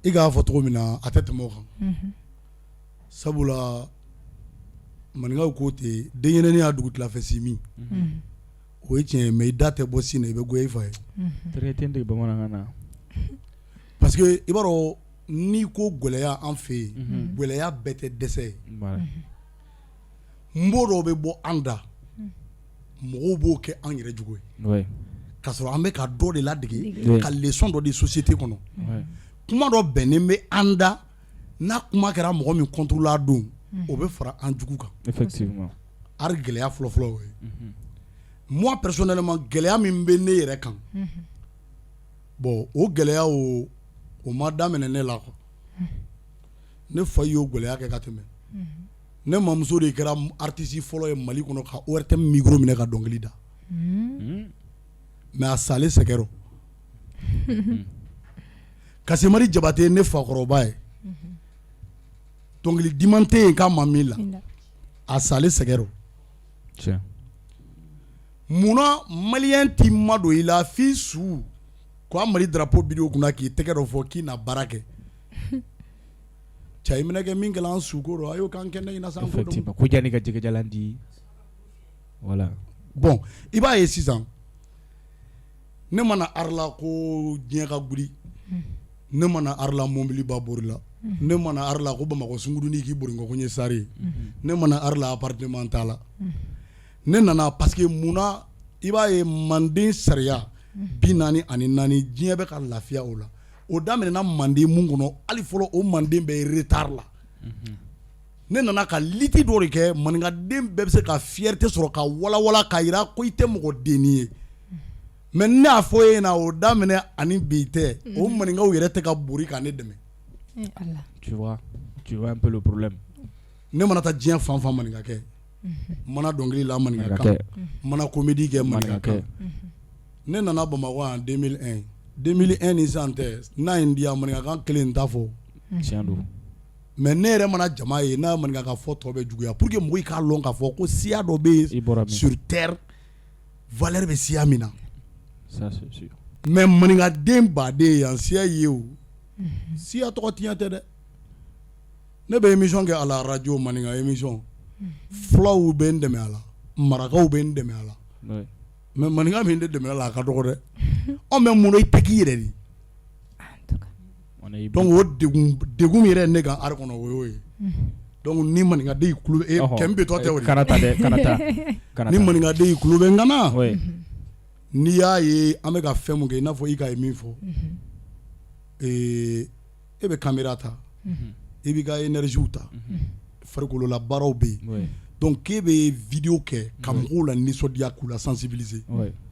Speaker 2: i k'a fɔ cogo min na, a tɛ tɛmɛ o kan. Sabula maninkaw ko ten, denyɛrɛnin y'a dugutilafɛ si min, o ye tiɲɛ ye, mais i da tɛ bɔ sin na, i bɛ goya i fa ye.
Speaker 3: Terikɛ tɛ n dege bamanankan na.
Speaker 2: Parce que i b'a dɔn, n'i ko gɛlɛya an fɛ yen, gɛlɛya bɛɛ tɛ dɛsɛ ye. N b'o dɔw bɛ bɔ an da, mɔgɔw b'o kɛ an yɛrɛ jugu ye, k'a sɔrɔ an bɛ ka dɔ de ladege, ka leçon dɔ di société kɔnɔ. Kuma dɔ bɛnnen bɛ an da, n'a kuma kɛra mɔgɔ min contre la don, o bɛ fara an jugu kan.
Speaker 3: Effectivement.
Speaker 2: Ari gɛlɛya fɔlɔ-fɔlɔ o ye. Moi personnellement, gɛlɛya min bɛ ne yɛrɛ kan, bon, o gɛlɛya o ma daminɛ ne la quoi. Ne fa y'o gɛlɛya kɛ ka tɛmɛ. Ne mamuso de kɛra artiste fɔlɔ ye Mali kɔnɔ ka ORTM micro minɛ ka dɔnkili da. Mais a salen sɛgɛn rɔ. Kasemari Jabate ye ne fakɔrɔba ye. Dɔnkili diman tɛ yen k'a ma min la. A salen sɛgɛn rɔ. Munna malien t'i ma don i la f'i su ko Mali drapeau biri o kunna k'i tɛgɛ dɔ fɔ k'i na baara kɛ? Cɛ, i minɛ kɛ min kɛla an su ko rɔ, a y'o k'an kɛnɛ ɲɛna sa.
Speaker 3: Effectivement, ko janni ka jɛgɛjalan di, voilà.
Speaker 2: Bon, i b'a ye sisan, ne mana art la ko diɲɛ ka guri, ne mana art la mɔbiliba bori la, ne mana art la ko Bamakɔ sunkurunin k'i bori ko n ye star ye, ne mana art la appartement t'a la. Ne nana parce que munna, i b'a ye manden sariya 44, diɲɛ bɛ ka lafiya o la. O daminɛna manden mun kɔnɔ, hali fɔlɔ o manden bɛ retard la. Ne nana ka lutte dɔ de kɛ, maninkaden bɛɛ bɛ se ka fierté sɔrɔ ka walawala k'a jira ko i tɛ mɔgɔ dennin ye. Mais ne y'a fɔ e ɲɛna, o daminɛ ani bi tɛ, o maninkaw yɛrɛ tɛ ka bori ka ne dɛmɛ.
Speaker 3: Tu vois un peu le problème.
Speaker 2: Ne mana taa diɲɛ fan fan, maninkakɛ mana dɔnkili la maninkakan, mana comédie kɛ maninkakan. Ne nana Bamakɔ en 2001, 2001 ni sisan tɛ, n'a ye n diya, maninkakan kelen n t'a fɔ.
Speaker 3: Tiɲɛ don.
Speaker 2: Mais ne yɛrɛ mana jama ye, n'a ye maninkakan fɔ tɔ bɛ juguya, pour que mɔgɔw k'a lɔn k'a fɔ ko siya dɔ bɛ yen sur terre, valeur bɛ siya min na.
Speaker 3: Ça c'est sûr.
Speaker 2: Mais maninkaden baden yan siya ye o siya tɔgɔ tiɲɛ tɛ dɛ. Ne bɛ émission kɛ à la radio, maninka émission, fulaw bɛ n dɛmɛ a la, marakaw bɛ n dɛmɛ a la, mais maninka min tɛ dɛmɛ a la, a ka dɔgɔ dɛ. Ɔ mais mun na i tɛ k'i yɛrɛ de? Donc o degun degun min yɛrɛ ye ne kan art kɔnɔ, o y'o ye. Donc ni maninkaden tulo kɛmɛ bɛ tɔ tɛ o
Speaker 3: kana taa dɛ, kana taa.
Speaker 2: Ni maninkaden tulo bɛ n kan na, n'i y'a ye an bɛ ka fɛn mun kɛ, i n'a fɔ i ka ye min fɔ, e bɛ caméra ta, i b'i ka énergie ta, farikolola baaraw bɛ yen. Donc k'e bɛ vidéo kɛ ka mɔgɔw la nisɔndiya, k'u la sensibiliser,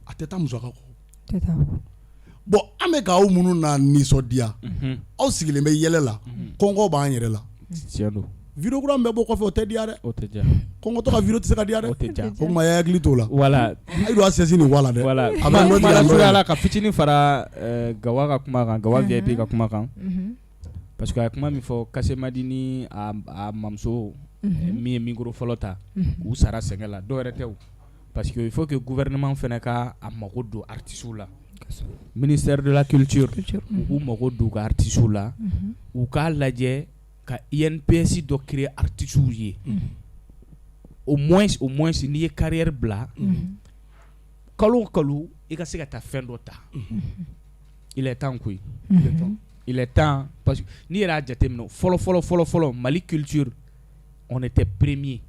Speaker 2: a tɛ taa musaka kɔ. Bon, an bɛ k'aw minnu na nisɔndiya, aw sigilen bɛ yɛlɛ la, kɔngɔ b'an yɛrɛ la. Vidéo kura min bɛ bɔ kɔfɛ, o tɛ diya dɛ. Kɔngɔtɔ ka vidéo tɛ se ka diya dɛ. O tuma a hakili t'o la.
Speaker 3: Voilà.
Speaker 2: A don a sɛsi nin wala dɛ.
Speaker 3: Voilà. A bɛ la ka fitinin fara Gawa ka kuma kan, Gawa VIP ka kuma kan, parce que a ye kuma min fɔ, Kasemadi ni a mamuso min ye micro fɔlɔ ta, k'u sara sɛgɛn la, dɔw yɛrɛ tɛ o, parce que il faut que gouvernement fana ka a mago don artistes la, ministère de la culture, u k'u mago don u ka artistes la, u k'a lajɛ ka INPS dɔ créer artistes ye. Au moins n'i ye carrière bila, kalo o kalo i ka se ka taa fɛn dɔ ta. Il est temps koyi, il est temps, parce que n'i yɛrɛ y'a jateminɛ, fɔlɔ fɔlɔ fɔlɔ fɔlɔ, Mali culture, on était premier.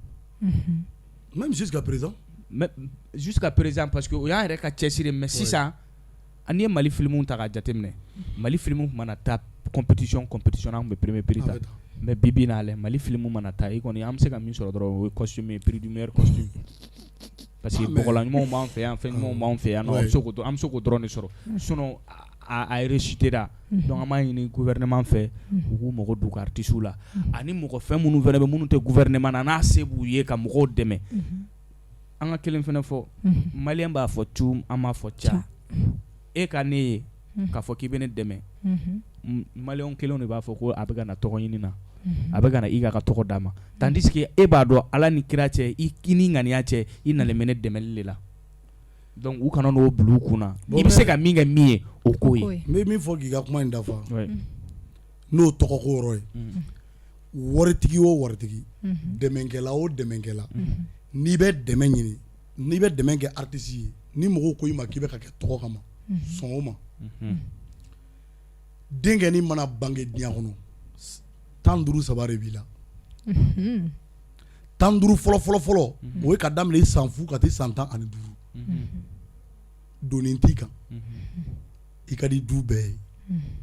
Speaker 2: Même jusqu'à présent.
Speaker 3: Mais jusqu'à présent, parce que o y'an yɛrɛ ka cɛsiri. Mais sisan, n'i ye Mali film ta k'a jateminɛ, Mali film mana taa compétition compétition, an tun bɛ premier prix ta. Mais bi bi in na lɛ, Mali film mana taa, i kɔni, an bɛ se ka min sɔrɔ dɔrɔn, o ye costume ye, prix du meilleur costume, parce que bɔgɔlan ɲumanw b'an fɛ yan, fɛn ɲumanw b'an fɛ yan nɔ, an bɛ se k'o dɔrɔn de sɔrɔ. Sinon a réussite la. Donc an b'a ɲini gouvernement fɛ, u k'u mago don u ka artistes la, ani mɔgɔ fɛn minnu fana bɛ, minnu tɛ gouvernement na, n'a se b'u ye ka mɔgɔw dɛmɛ. An ka kelen fana fɔ, malien b'a fɔ cu, an b'a fɔ ca. E ka ne ye k'a fɔ k'i bɛ ne dɛmɛ, malien kelenw de b'a fɔ ko a bɛ ka na tɔgɔ ɲini na, a bɛ ka na i ka tɔgɔ d'a ma, tandis que e b'a dɔn, Ala ni kira cɛ, i ni ŋaniya cɛ, i nalen bɛ ne dɛmɛli de la. Donc u kana n'o bila u kunna, i bɛ se ka min kɛ min ye, o k'o ye.
Speaker 2: N bɛ min fɔ k'i ka kuma in dafa, n'o tɔgɔko yɔrɔ ye, waritigi o waritigi, dɛmɛkɛla o dɛmɛkɛla, n'i bɛ dɛmɛ ɲini, n'i bɛ dɛmɛ kɛ artiste ye, ni mɔgɔw ko i ma k'i bɛ ka kɛ tɔgɔ kama, sɔn o ma. Denkɛnin mana bange diɲɛ kɔnɔ, 15 saba de b'i la. 15 fɔlɔ fɔlɔ fɔlɔ, o ye ka daminɛ i san 0 ka taa san 15. Doni t'i kan, i ka di du bɛɛ ye,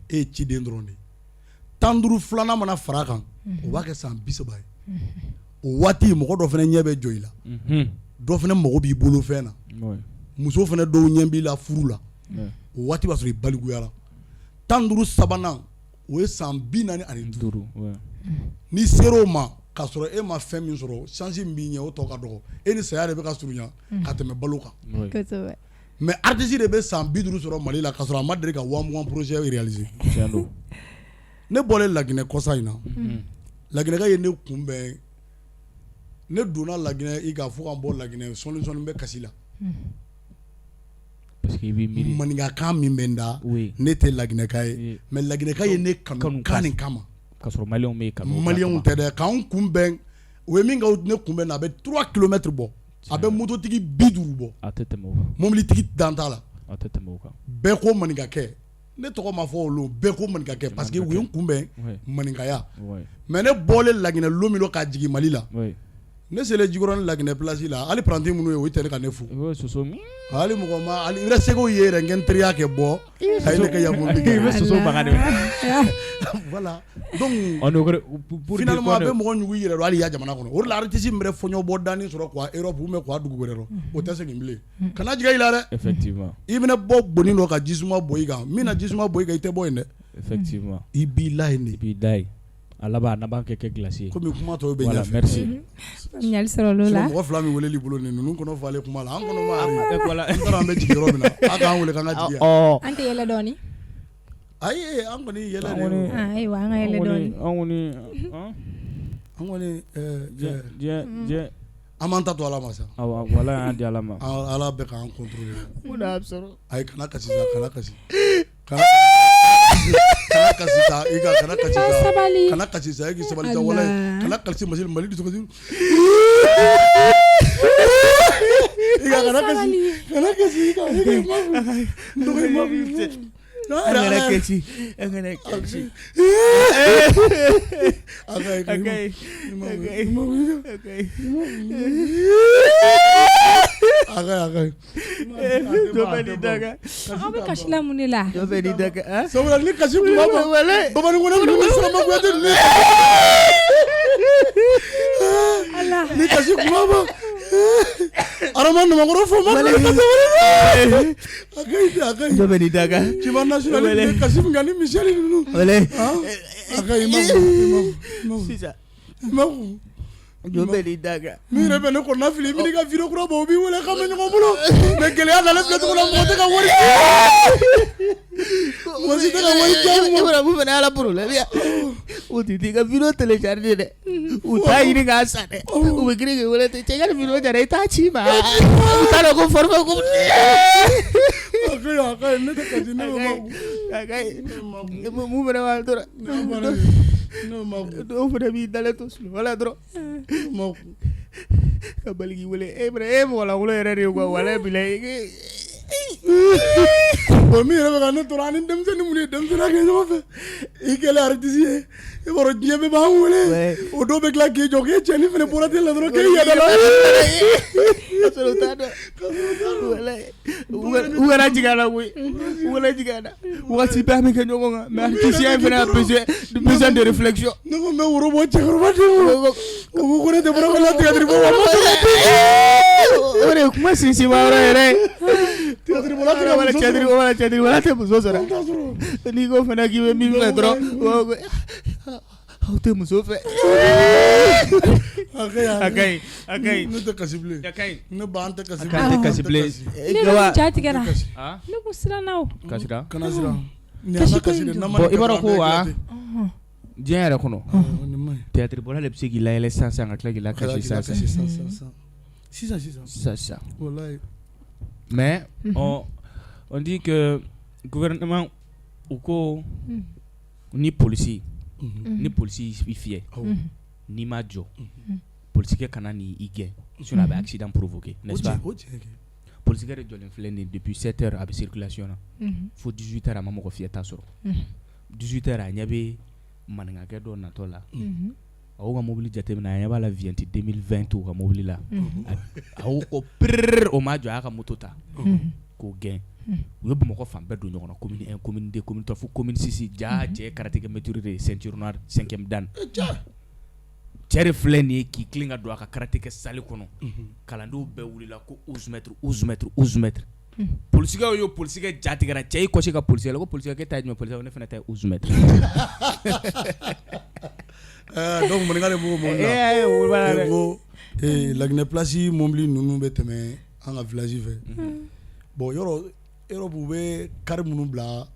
Speaker 2: e ye ciden dɔrɔn de ye. 15 filanan mana fara a kan, o b'a kɛ san 30 ye. O waati, mɔgɔ dɔ fana ɲɛ bɛ jɔ i la, dɔ fana mago b'i bolo fɛn na, muso fana dɔw ɲɛ b'i la furu la. O waati b'a sɔrɔ i balikuyara. 15 sabanan, o ye san 45. N'i sera o ma k'a sɔrɔ e ma fɛn min sɔrɔ, chance min b'i ɲɛ, o tɔ ka dɔgɔ, e ni saya de bɛ ka surunya ka tɛmɛ balo kan. Mais artiste de bɛ san 50 sɔrɔ Mali la k'a sɔrɔ a ma deli ka 20 000 projet réaliser. Ne bɔlen Laginɛ kɔsa in na, Laginɛka ye ne kunbɛn. Ne donna Laginɛ, i ka fo ka n bɔ Laginɛ, sɔɔni sɔɔni bɛ kasi la.
Speaker 3: Parce que i b'i miiri.
Speaker 2: Maninkakan min bɛ n da, ne tɛ Laginɛka ye, mais Laginɛka ye ne kanu kan nin kama.
Speaker 3: K'a sɔrɔ maliyɛnw bɛ kanu.
Speaker 2: Maliyɛnw tɛ dɛ, k'anw kunbɛn. U ye min kɛ ne kunbɛn na, a bɛ 3 kilomètres bɔ, a bɛ mototigi 50 bɔ.
Speaker 3: A tɛ tɛmɛ o kan.
Speaker 2: Mobilitigi dan t'a la.
Speaker 3: A tɛ tɛmɛ o kan.
Speaker 2: Bɛɛ ko maninkakɛ. Ne tɔgɔ ma fɔ olu, bɛɛ ko maninkakɛ, parce que u ye n kunbɛn maninkaya. Mais ne bɔlen Laginɛ lon min ka jigin Mali la, ne selen Jikɔrɔni Laginɛ place la, hali apprenti minnu ye, o tɛ ne ka ne fo. Hali mɔgɔ ma hali i bɛ seko ye yɛrɛ, n kɛ n teriya kɛ bɔ a ye ne kɛ ya mobili.
Speaker 3: I bɛ soso baga de.
Speaker 2: Voilà, donc finalement a bɛ mɔgɔ ɲugu i yɛrɛ dɔn hali i ya jamana kɔnɔ. O de la artiste min bɛ fɔɲɔbɔ danni sɔrɔ quoi Europe ou bien quoi dugu wɛrɛ rɔ, o tɛ segin bilen. Kana jigin i la dɛ.
Speaker 3: Effectivement.
Speaker 2: I bɛna bɔ goni dɔ ka jisuma bɔ i kan, min na jisuma bɔ i kan, i tɛ bɔ yen dɛ.
Speaker 3: Effectivement.
Speaker 2: I b'i la yen de.
Speaker 3: I b'i da yen. A laban, a laban kɛ glace ye.
Speaker 2: Komi kuma tɔw bɛ ɲɛfɛ.
Speaker 3: Merci.
Speaker 1: Faamuyali sɔrɔ l'o la.
Speaker 2: Mɔgɔ fila min weleli bolo nin, ninnu kɔnɔ falen kuma la, an kɔnɔ ma an taara, an bɛ jigin yɔrɔ min na, a k'an wele k'an ka jigin yan.
Speaker 1: An tɛ yɛlɛ dɔɔni?
Speaker 2: Ayi, an kɔni yɛlɛ de.
Speaker 1: Ayiwa, an ka yɛlɛ dɔɔni.
Speaker 3: An kɔni
Speaker 2: An kɔni
Speaker 3: diɲɛ diɲɛ.
Speaker 2: An b'an ta to Ala ma sa.
Speaker 3: Awɔ, walahi, an y'a di Ala ma.
Speaker 2: Ala bɛ k'an contrôler.
Speaker 3: Mun de y'a sɔrɔ?
Speaker 2: Ayi, kana kasi sa, kana kasi. Kana kasi sa, i ka kana kasi sa.
Speaker 1: Sabali.
Speaker 2: Kana kasi sa, e k'i sabali sa, walahi. Kana kasi, Mali Mali dusukasi. I ka kana kasi. Kana kasi, i ka i ka ma. N dɔgɔ, i ma.
Speaker 4: An kana kasi, an kana kasi.
Speaker 2: A ka ɲi.
Speaker 4: A ka ɲi, a ka ɲi, a ka ɲi.
Speaker 2: A ka ɲi, a ka ɲi.
Speaker 4: Dɔ bɛ n'i da kan.
Speaker 1: Aw bɛ kasi la mun de la?
Speaker 4: Dɔ bɛ n'i da kan, han?
Speaker 2: Sabula ni kasi tun b'a ma
Speaker 4: Walayi.
Speaker 2: Babani Kɔnɛ ninnu ni Sirama Kuyate ninnu ye
Speaker 1: Ala.
Speaker 2: Ni kasi tun b'a ma Adama Namakɔrɔ fo ma a ka ɲi, a ka ɲi.
Speaker 4: Dɔ bɛ n'i da kan.
Speaker 2: Ciba national ni kasi min kɛ ni Michel ninnu.
Speaker 4: Walayi.
Speaker 2: A ka ɲi, i ma kun, i ma kun, i ma kun.
Speaker 4: Sisan.
Speaker 2: I ma kun.
Speaker 4: Dɔ bɛ n'i da kan.
Speaker 2: Min yɛrɛ bɛ ne kɔnɔna fili, i bɛ n'i ka vidéo kura bɔ, u b'i wele k'an bɛ ɲɔgɔn bolo, mais gɛlɛya nalen filɛ cogo min na, mɔgɔ tɛ ka wari mɔgɔ si tɛ ka wari di anw ma.
Speaker 4: E b'a dɔn mun fana y'a la problème ye? U tɛ t'i ka vidéo télécharger dɛ. U t'a ɲini k'a san dɛ. U bɛ girin k'i wele ten, cɛ i ka nin vidéo jara i t'a ci n ma. U t'a dɔn ko forfait ko.
Speaker 2: A ka ɲi, a ka ɲi, ne tɛ kasi, ne bɛ makun.
Speaker 4: A ka ɲi. Mun fana b'a tɔɔrɔ.
Speaker 2: Ne bɛ makun.
Speaker 4: Dɔw fana b'i dalen to sunɔgɔ la dɔrɔn.
Speaker 2: Ne bɛ makun.
Speaker 4: Ka bali k'i wele e fana e ye mɔgɔ lankolon yɛrɛ de ye quoi walayi bilayi.
Speaker 2: Bon, min yɛrɛ bɛ ka ne tɔɔrɔ, ani denmisɛnnin minnu ye denmisɛnninya kɛ ɲɔgɔn fɛ, i kɛlen artiste ye, i b'a dɔn diɲɛ bɛɛ b'an wele, o dɔw bɛ tila k'i jɔ k'e cɛnin fana bɔra télé la dɔrɔn k'e yɛlɛla.
Speaker 4: Ka sɔrɔ u t'a dɔn. Walayi. U kana jigin a la koyi. U kana jigin a la. Wagati bɛɛ an bɛ kɛ ɲɔgɔn kan mais artiste in fana a besoin de réflexion.
Speaker 2: Ne ko n bɛ woro bɔ cɛkɔrɔba den ma, o ko ko ne tɛ bɔra ko la théâtre bɔ wa
Speaker 4: O de ye kuma sinsinma yɔrɔ yɛrɛ ye.
Speaker 2: Théâtre bɔla tɛ ka muso sɔrɔ.
Speaker 4: Wala théâtre bɔla tɛ muso sɔrɔ.
Speaker 2: T'a sɔrɔ.
Speaker 4: N'i ko fana k'i bɛ min fɛ dɔrɔn, u b'a fɔ ko aw tɛ muso fɛ.
Speaker 2: A ka ɲi,
Speaker 4: A ka ɲi, a ka ɲi.
Speaker 2: Ne tɛ kasi bilen.
Speaker 3: A ka ɲi.
Speaker 2: Ne ba, an tɛ kasi
Speaker 3: An tɛ kasi bilen.
Speaker 1: Ne yɛrɛ ja tigɛra.
Speaker 3: Ah?
Speaker 1: Ne kun siranna o.
Speaker 3: Kasira.
Speaker 2: Kana siran. Nin y'an ka kasi de ye, n'an ma
Speaker 3: Bon,
Speaker 2: nin
Speaker 3: i b'a
Speaker 2: kɛ
Speaker 3: dɔn ko
Speaker 2: dɔrɔn, an
Speaker 3: wa
Speaker 2: bɛ éclater.
Speaker 3: Diɲɛ yɛrɛ kɔnɔ,
Speaker 2: Ɔ, nin man ɲi.
Speaker 3: théâtre bɔla de bɛ se k'i layɛlɛ sisan sisan ka tila k'i lakasi sisan sisan.
Speaker 2: Sisan sisan. Sisan sisan.
Speaker 3: Sisan sisan.
Speaker 2: Walayi.
Speaker 3: Mais on dit que gouvernement u ko ni polisi ni polisi y'i fiyɛ n'i ma jɔ, polisikɛ kana n'i gɛn, sinon a bɛ accident provoquer, n'est-ce pas?
Speaker 2: O tiɲɛ kɛ.
Speaker 3: Polisikɛ de jɔlen filɛ nin ye depuis 7 heures a bɛ circulation na fo 18 heures a ma mɔgɔ fiyɛta sɔrɔ. 18 heures a ɲɛ bɛ maninkakɛ dɔ natɔ la, a y'o ka mobili jateminɛ, a ɲɛ b'a la Vienti 2020 t'u ka mobili la, a y'o ko pirrrr, o ma jɔ, a y'a ka moto ta k'o gɛn. U ye Bamakɔ fan bɛɛ don ɲɔgɔn na, commune 1, commune 2, commune 3 fo commune 6. Ja cɛ ye karaté kɛ maître de ye, ceinture noire 5e dan. Cɛ de filɛ nin ye k'i tilen ka don a ka karaté kɛ salle kɔnɔ, kalandenw bɛɛ wulila ko 11 mètres, 11 mètres, 11 mètres. Polisikɛw y'o polisikɛ ja tigɛra, cɛ y'i kɔsi ka polisikɛ la ko polisikɛ k'e ta ye jumɛn? Polisikɛ ko ne fana ta ye 11 mètres.
Speaker 2: Donc maninka de b'o mobili la. Ko Laginɛ place mobili ninnu bɛ tɛmɛ an ka village fɛ. Bon, yɔrɔ Europe, u bɛ car minnu bila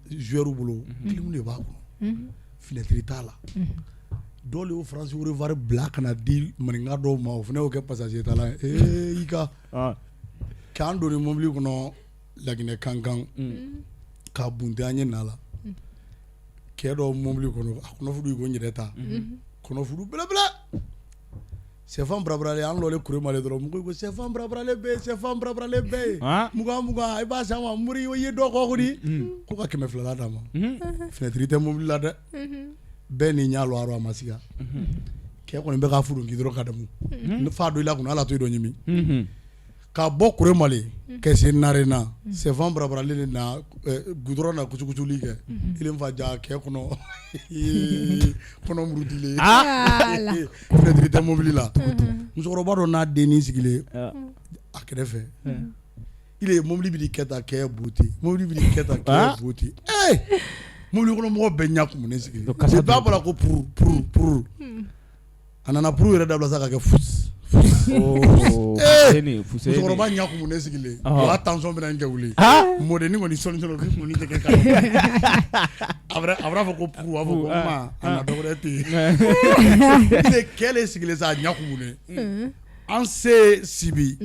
Speaker 2: joueur bolo, clim de b'a kɔnɔ, fenêtre t'a la. Dɔw de y'o France Rover bila ka na di maninka dɔw ma, o fana y'o kɛ passager tala ye. Ee, i ka k'an don mobili kɔnɔ Laginɛ kankan k'a bunte an ye na la. Cɛ dɔ mobili kɔnɔ, a kɔnɔfudu ko n yɛrɛ ta kɔnɔfudu belebele, sɛfan barabaralen. An lɔlen Kuremale dɔrɔn, mɔgɔw ko sɛfan barabaralen bɛ yen, sɛfan barabaralen bɛ yen, 20 20, i b'a san wa? Mori i ye dɔ kɔ kɔni ko ka 200 d'a ma. Fenêtre tɛ mobili la dɛ, bɛɛ n'i ɲɛ lɔ a rɔ, a ma siga. Cɛ kɔni bɛ k'a furunki dɔrɔn ka damu ne fa don i la kunna, ala to i dɔ ɲimi ka bɔ Kuremale ka se Narena, sɛfan barabaralen de na goudron na kucukuculi kɛ. I fa ja cɛ kɔnɔ kɔnɔ murutilen, fenêtre tɛ mobili la. Musokɔrɔba dɔ n'a dennin sigilen a kɛrɛfɛ, il ye mobili bɛ kɛ tan, kɛ beauté, mobili bɛ kɛ tan, kɛ beauté. Ee, mobili kɔnɔ mɔgɔ bɛɛ ɲɛ kumunen sigilen, bɛɛ bɔra ko puru puru puru. A nana puru yɛrɛ dabila sa ka kɛ fus. Musokɔrɔba ɲɛ kumunen sigilen, o y'a tension bɛna kɛ wuli. Mɔdennin kɔni sɔɔni sɔɔni, o bɛ kunkolo tɛ kɛ a b'a fɔ ko puru, a b'a fɔ ko ma a na dɔ wɛrɛ tɛ yen. Kɛ de sigilen sa, a ɲɛ kumunen. An se Sibi,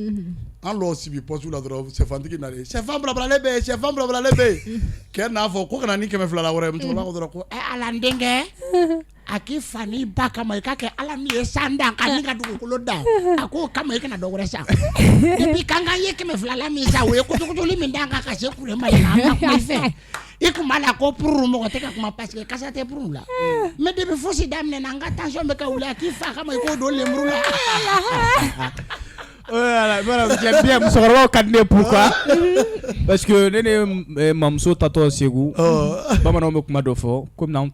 Speaker 2: an lɔ Sibi poste la dɔrɔn, sɛfantigi nalen, sɛfan barabaralen bɛ yen, sɛfan barabaralen bɛ yen. Kɛ n'a fɔ ko ka na ni 200 la wɛrɛ ye, musokɔrɔba ko dɔrɔn ko ɛ Ala n denkɛ, a k'i fa n'i ba kama, i ka kɛ Ala min ye san dan ka ni ka dugukolo dan, a k'o kama i kana dɔ wɛrɛ san. Depuis kankan ye 200 la min san, o ye kutukutuli min d'an kan ka se Kuremale la, an ma kuma i fɛ.
Speaker 5: I kun b'a la ko pururu mɔgɔ tɛ ka kuma parce que kasa tɛ pururu la. Mais depuis fosi daminɛna n ka tension bɛ ka wuli a k'i fa kama i k'o don lemuru la.
Speaker 3: Voilà, j'aime bien musokɔrɔbaw ka di ne ye. Pourquoi? Parce que ne ni mamuso tatɔ Segu, bamananw bɛ kuma dɔ fɔ komi n'anw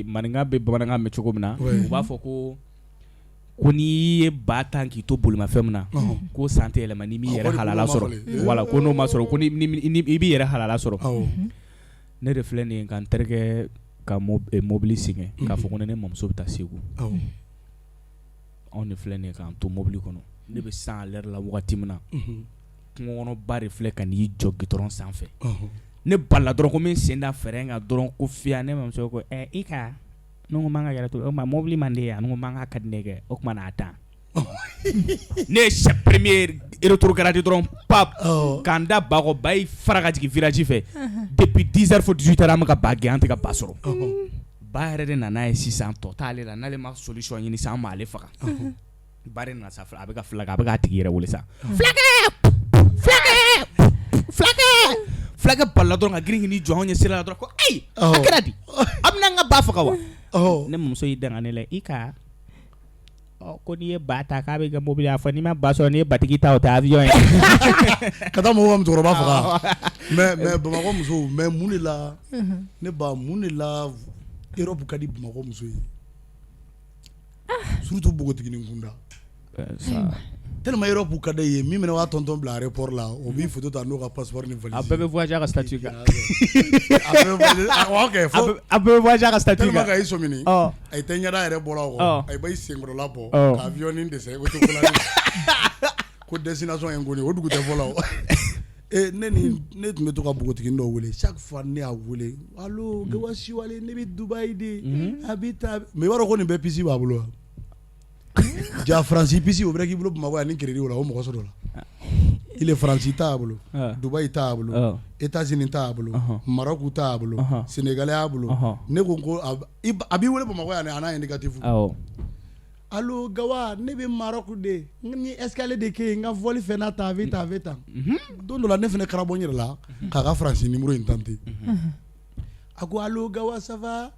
Speaker 3: maninka bɛ bamanankan mɛn cogo min na, u b'a fɔ ko n'i ye ba tan k'i to bolimafɛn min na, ko san tɛ yɛlɛma n'i m'i yɛrɛ halala sɔrɔ. Voilà, ko n'o ma sɔrɔ, ko ni i b'i yɛrɛ halala sɔrɔ. Ne de filɛ nin ye ka n terikɛ ka mobili sɛgɛn k'a fɔ ko ne mamuso bɛ taa Segu. Anw de filɛ nin ye k'an to mobili kɔnɔ, ne bɛ 100 à l'heure la wagati min na, kungokɔnɔba de filɛ ka n'i jɔ goudron sanfɛ. Ne balila dɔrɔn ko n bɛ n sen da frein kan dɔrɔn ko fiya. Ne mamuso ko ɛ i ka ne ko n man ka yɛrɛ to o tuma mobili man di ye yan. Ne ko n man ka di ne kɛ o tuma n'a tan. Ne ye siège premier rétrogradé dɔrɔn, pap, k'an da ba kɔ. Ba y'i fara ka jigin virage fɛ. Depuis 10 heures fo 18 heures, an bɛ ka ba gɛn, an tɛ ka ba sɔrɔ. Ba yɛrɛ de nana ye sisan, tɔ t'ale la, n'ale ma solution ɲini sisan, an m'ale faga. Ba de nana sa, a bɛ ka fulakɛ, a bɛ k'a tigi yɛrɛ wele sa: fulakɛ, fulakɛ, fulakɛ, fulakɛ. Balila dɔrɔn ka girin k'i jɔ anw ɲɛ sira la dɔrɔn ko ayi, a kɛra di, a bɛna n ka ba faga wa? Ne muso y'i danga ne la, i ka ko n'i ye ba ta k'a bɛ kɛ mobili, a fɔ n'i ma ba sɔrɔ, n'i ye batigi ta, o tɛ avion ye.
Speaker 2: Ka taa mɔgɔw ka musokɔrɔba faga. Mais Bamakɔ musow, mais mun de la, ne ba, mun de la Europe ka di Bamakɔ muso ye, surtout npogotiginin kunda? Tellement Europe ka di ye, min bɛna waa tɔntɔn bila aéroport la, o b'i photo ta n'o ka passeport ni valise.
Speaker 3: A bɛɛ bɛ voyager a ka statut kan.
Speaker 2: A bɛɛ bɛ voyager, ok.
Speaker 3: A bɛɛ bɛ voyager a ka statut kan.
Speaker 2: Tellement que a y'i sɔmini, a tɛ ɲɛda yɛrɛ bɔra o kɔ, a b'i senkɔrɔla bɔ ka avion ni dessin autocollant ko destination inconnue, o dugu tɛ fɔ la o. Ne ni ne tun bɛ to ka npogotiginin dɔ wele. Chaque fois ne y'a wele: allo Gawasiwale, ne bɛ Dubaï de, a bɛ taa. Mais i b'a dɔn ko nin bɛɛ puce b'a bolo wa? Ja Faransi puce o bɛ k'i bolo Bamakɔ yan ni crédit o la, o mɔgɔ sɔrɔ la. Il est Faransi t'a bolo, Dubaï t'a bolo, États-Unis t'a bolo, Maroc t'a bolo, Sénégal y'a bolo. Ne ko a b'i wele Bamakɔ yan a n'a indicatif: allo Gawa, ne bɛ Maroc de, n ye escale de kɛ yen, n ka vol fɛn na tan, a bɛ tan, a bɛ tan. Don dɔ la, ne fana kɛra bɔ n yɛrɛ la k'a ka Faransi numéro in tenter. A ko: allo Gawa, ça va?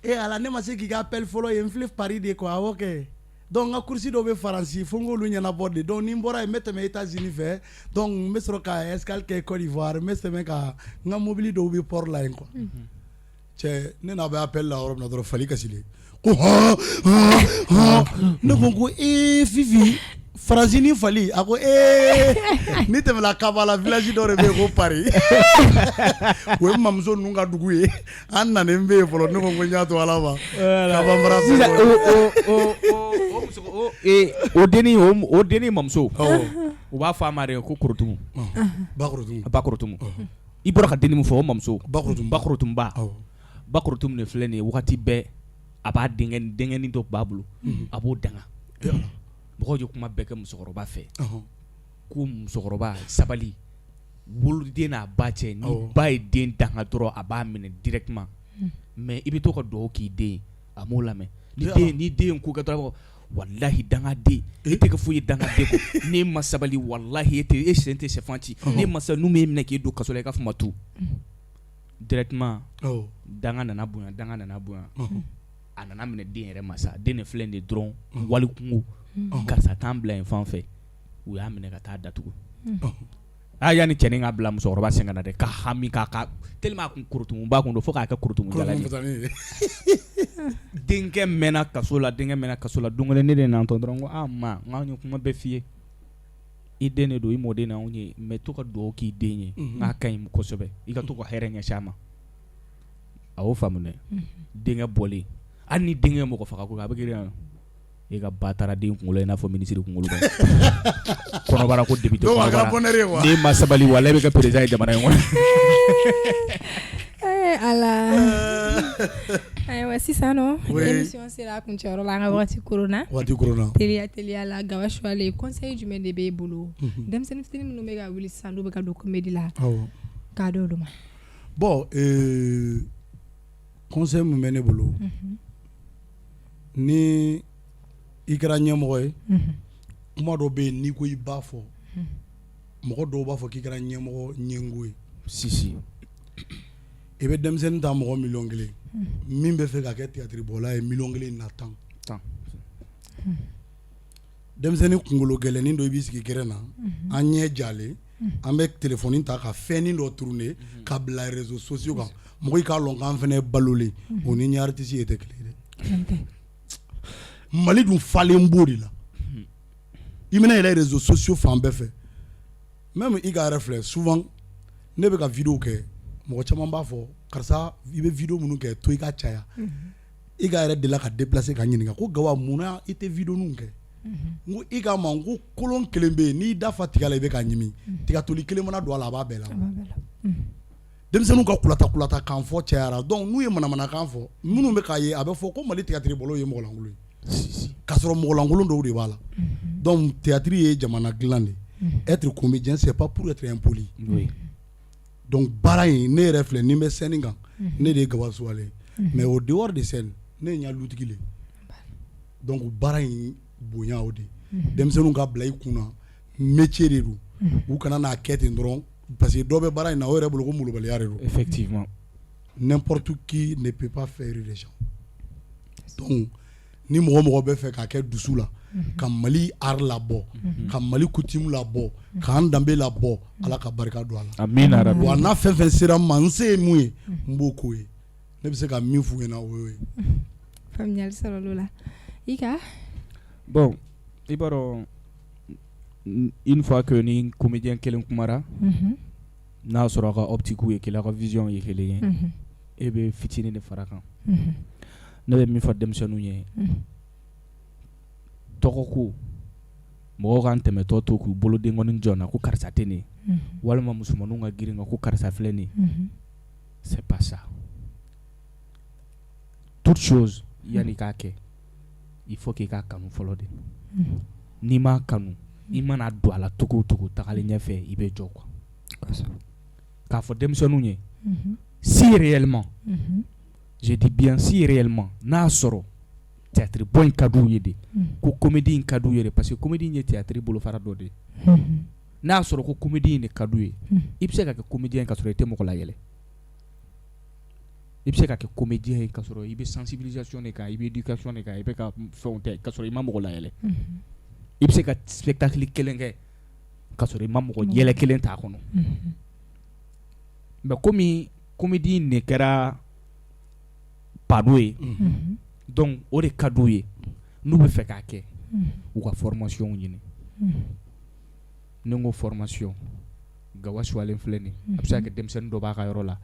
Speaker 2: E ala, ne ma se k'i ka appel fɔlɔ ye, n filɛ Paris de quoi. Awɔ kɛ, donc n ka course dɔw bɛ Faransi fo n k'olu ɲɛnabɔ de. Donc ni n bɔra yen, n bɛ tɛmɛ États-Unis fɛ, donc n bɛ sɔrɔ ka escale kɛ Côte d'Ivoire, n bɛ tɛmɛ ka n ka mobili dɔw bɛ port la yen quoi. Cɛ, ne n'a bɛ appel la yɔrɔ min na dɔrɔn, fali kasilen ko hɔn hɔn hɔn. Ne ko ee Fifi, Faransi ni fali. A ko ee, ni tɛmɛna Kabala, village dɔ de bɛ yen ko Paris, o ye mamuso ninnu ka dugu ye, an nanen bɛ yen fɔlɔ. Ne ko n y'a to Ala ma. Kaba.
Speaker 3: Sisan o dennin, o dennin mamuso, u b'a fɔ a ma de ko Korotumu.
Speaker 2: Bakorotumu.
Speaker 3: Bakorotumu. I bɔra ka dennin min fɔ, o mamuso.
Speaker 2: Bakorotumu.
Speaker 3: Bakorotumba. Bakorotumu de filɛ nin ye, wagati bɛɛ a b'a denkɛ, denkɛnin dɔ b'a bolo, a b'o danga. Mɔgɔw ye kuma bɛɛ kɛ musokɔrɔba fɛ ko musokɔrɔba sabali, woloden n'a ba cɛ, ni ba ye den danga dɔrɔn, a b'a minɛ directement. Mais i bɛ to ka dugawu k'i den, a m'o lamɛn. Ni den ko kɛ dɔrɔn, walahi dangaden, e tɛ kɛ foyi ye dangaden kɔ. N'e ma sabali, walahi e tɛ, e sen tɛ sɛfan ci. N'e ma sabali, n'u m'e minɛ k'e don kaso la, i ka fɔ ma tu directement. Danga nana bonya, danga nana bonya, a nana minɛ den yɛrɛ ma sa. Den de filɛ nin ye dɔrɔn, wali kungo, karisa t'an bila yen fan fɛ, u y'a minɛ ka taa datugu. A yanni cɛnin ka bila musokɔrɔba sen ka na dɛ, ka hami k'a ka tellement a kun kurutumuba kun don fo k'a kɛ kurutumu jala ye. Denkɛ mɛnna kaso la, denkɛ mɛnna kaso la. Don kelen ne de nana dɔrɔn ko aa ma, n k'anw ye kuma bɛɛ f'i ye, i den de don, i mɔden n'anw ye, mais to ka dugawu k'i den ye, n k'a ka ɲi kosɛbɛ, i ka to ka hɛrɛ ɲɛsin a ma. A y'o faamu dɛ. Denkɛ bɔlen, hali ni denkɛ ye mɔgɔ faga ko a bɛ kɛ e ka ba taara den kunkolo i n'a fɔ minisiri kunkolo kɔnɔbara ko député kɔnɔbara. N'e ma sabali, walahi e bɛ kɛ président ye jamana in kɔnɔ.
Speaker 1: Ala, ayiwa, sisan nɔ émission sera a kuncɛyɔrɔ la, an ka waati koronna.
Speaker 2: Waati koronna.
Speaker 1: Teliya teliya la, Gawa Suwale, conseil jumɛn de b'e bolo denmisɛnnin fitinin minnu bɛ ka wuli sisan, n'u bɛ ka don comédie la, k'a d'olu ma?
Speaker 2: Bon, conseil min bɛ ne bolo, ni i kɛra ɲɛmɔgɔ ye, kuma dɔ bɛ yen, n'i ko i b'a fɔ, mɔgɔ dɔw b'a fɔ k'i kɛra ɲɛmɔgɔ ɲɛngo ye.
Speaker 3: Si si.
Speaker 2: I bɛ denmisɛnnin ta mɔgɔ 1 million min bɛ fɛ ka kɛ théâtre bɔla ye 1 million na 10.
Speaker 4: 10.
Speaker 2: Denmisɛnnin kunkolo gɛlɛnnin dɔ, i b'i sigi gɛrɛn na, an ɲɛ jalen, an bɛ téléphone ta ka fɛnnin dɔ tourner ka bila réseaux sociaux kan, mɔgɔ k'a lɔn k'an fana balolen. O ni ɲɛ artiste ye tɛ kelen ye dɛ. Mali dun falen b'o de la. I mana yɛlɛ réseaux sociaux fan bɛɛ fɛ, même i ka yɛrɛ filɛ, souvent ne bɛ ka vidéo kɛ, mɔgɔ caman b'a fɔ: karisa, i bɛ vidéo minnu kɛ, to i ka caya. I ka yɛrɛ delila ka déplacer ka ɲininka ko: Gawa, munna i tɛ vidéo ninnu kɛ? N ko i k'a ma, n ko kolon kelen bɛ yen, n'i da fa tiga la, i bɛ k'a ɲimi. Tigatoli kelen mana don a la, a b'a bɛɛ la. Denmisɛnninw ka kulata kulata kan fɔ cayara. Donc n'u ye manamanakan fɔ, minnu bɛ k'a ye, a bɛ fɔ ko Mali théâtre bɔlaw ye mɔgɔlankolon ye, k'a sɔrɔ mɔgɔlankolon dɔw de b'a la. Donc théâtre ye jamana dilan de. Être comédien, c'est pas pour être impoli. Donc baara in, ne yɛrɛ filɛ, ni n bɛ scène kan, ne de ye Gawa Suwale ye, mais au dehors de scène, ne ye n ka lutigi le. Donc baara in bonya, o de denmisɛnninw ka bila i kunna, métier de don. U kana n'a kɛ ten dɔrɔn, parce que dɔ bɛ baara in na, o yɛrɛ bolo ko molobaliya de don. N'importe qui ne peut pas faire rire les gens. Donc ni mɔgɔ mɔgɔ bɛ fɛ k'a kɛ dusu la, ka Mali art labɔ, ka Mali coutume labɔ, k'an danbe labɔ, Ala ka barika don a la.
Speaker 3: Amina rabi.
Speaker 2: Wa n'a fɛn fɛn sera n ma, n se ye mun ye, n b'o k'o ye. Ne bɛ se ka min f'u ɲɛna, o y'o ye.
Speaker 1: Faamuyali sɔrɔ l'o la, i ka.
Speaker 4: Bon, i b'a dɔn, une fois que ni comédien kelen kumara, n'a sɔrɔ a ka optique ye kelen, a ka vision ye kelen ye, e bɛ fitinin de fara kan. Ne bɛ min fɔ denmisɛnninw ye, tɔgɔ ko, mɔgɔw k'an tɛmɛtɔ to k'u bolodenkɔni jɔ na ko karisa tɛ nin ye, walima musomaninw ka girin kan ko karisa filɛ nin ye, c'est pas ça. Toute chose, yanni k'a kɛ, il faut k'i k'a kanu fɔlɔ de. N'i m'a kanu, i mana don a la cogo o cogo, tagalen ɲɛfɛ, i bɛ jɔ quoi. K'a fɔ denmisɛnninw ye, si réellement, je dis bien si réellement, n'a sɔrɔ théâtre bɔ in ka d'u ye de, ko comédie in ka d'u ye de, parce que comédie in ye théâtre bolofara dɔ de ye. N'a sɔrɔ ko comédie in de ka d'u ye, i bɛ se ka kɛ comédien ye ka sɔrɔ i tɛ mɔgɔ layɛlɛ. I bɛ se ka kɛ comédien ye ka sɔrɔ i bɛ sensibilisation de kan, i bɛ éducation de kan, i bɛ ka fɛnw kɛ ka sɔrɔ i ma mɔgɔ layɛlɛ. I bɛ se ka spectacle kelen kɛ ka sɔrɔ i ma mɔgɔ yɛlɛ kelen t'a kɔnɔ. Mais komi comédie in de kɛra panneau ye, donc o de ka d'u ye, n'u bɛ fɛ k'a kɛ, u ka formation ɲini. Ni n ko formation, Gawa Suwalen filɛ nin ye, a bɛ se ka kɛ denmisɛnnin dɔ b'a ka yɔrɔ la,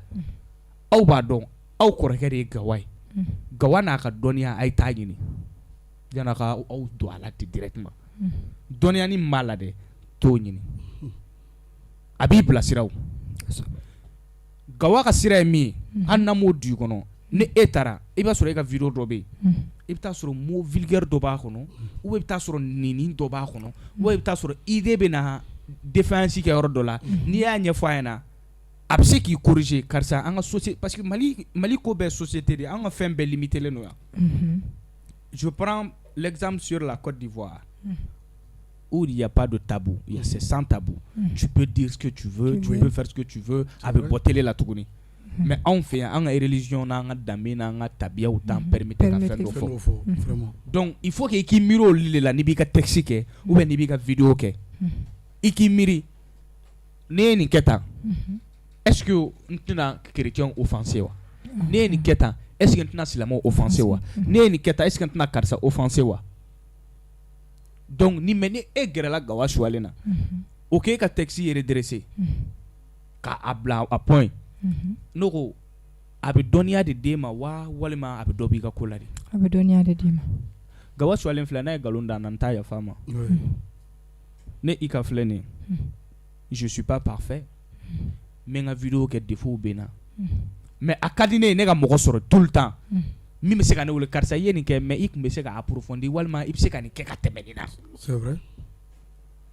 Speaker 4: aw b'a dɔn aw kɔrɔkɛ de ye Gawa ye. Gawa n'a ka dɔnniya, a ye taa ɲini yan'a ka aw don a la ten directement. Dɔnniya ni min b'a la dɛ, t'o ɲini, a b'i bilasira. O Gawa ka sira ye min ye, hali n'an m'o du kɔnɔ, ni e taara, i b'a sɔrɔ e ka vidéo dɔ bɛ yen, i bɛ taa sɔrɔ mot vulgaire dɔ b'a kɔnɔ, ou bien i bɛ taa sɔrɔ nɛni dɔ b'a kɔnɔ, ou bien i bɛ taa sɔrɔ idée bɛ na défaillance kɛ yɔrɔ dɔ la. N'i y'a ɲɛfɔ a ɲɛna, a bɛ se k'i corriger: karisa, an ka société, parce que Mali ko bɛɛ société de, an ka fɛn bɛɛ limité len don yan. Je prends l'exemple sur la Côte d'Ivoire, où il n'y a pas de tabou, c'est sans tabou. Tu peux dire ce que tu veux, tu peux faire ce que tu veux, a bɛ bɔ télé la tuguni. Mais anw fɛ yan, an ka religion n'an ka danbe n'an ka tabiyaw t'an permettre ka fɛn dɔ fɔ. Donc il faut que i k'i miiri olu de la n'i b'i ka texte kɛ ou bien n'i b'i ka vidéo kɛ. I k'i miiri, ne ye nin kɛ tan, est-ce que n tɛna chrétien offenser wa? Ne ye nin kɛ tan, est-ce que n tɛna silamɛw offenser wa? Ne ye nin kɛ tan, est-ce que n tɛna karisa offenser wa? Donc ni mais ni e gɛrɛla Gawa Suwalen na, o k'e ka texte redresser k'a bila à point, ne ko a bɛ dɔnniya de d'e ma wa, walima a bɛ dɔ b'i ka ko la de?
Speaker 1: A bɛ dɔnniya de d'i ma.
Speaker 4: Gawa Suwalen filɛ, n'a ye nkalon da n na, n t'a yafa a ma. Ne i ka filɛ nin ye, je suis pas parfait, n bɛ n ka vidéo kɛ, défaut bɛ n na, mais a ka di ne ye ne ka mɔgɔ sɔrɔ tout le temps min bɛ se ka ne wele: karisa, i ye nin kɛ, mais i tun bɛ se ka approfondir, walima i bɛ se ka nin kɛ ka tɛmɛ nin na.
Speaker 2: C'est vrai.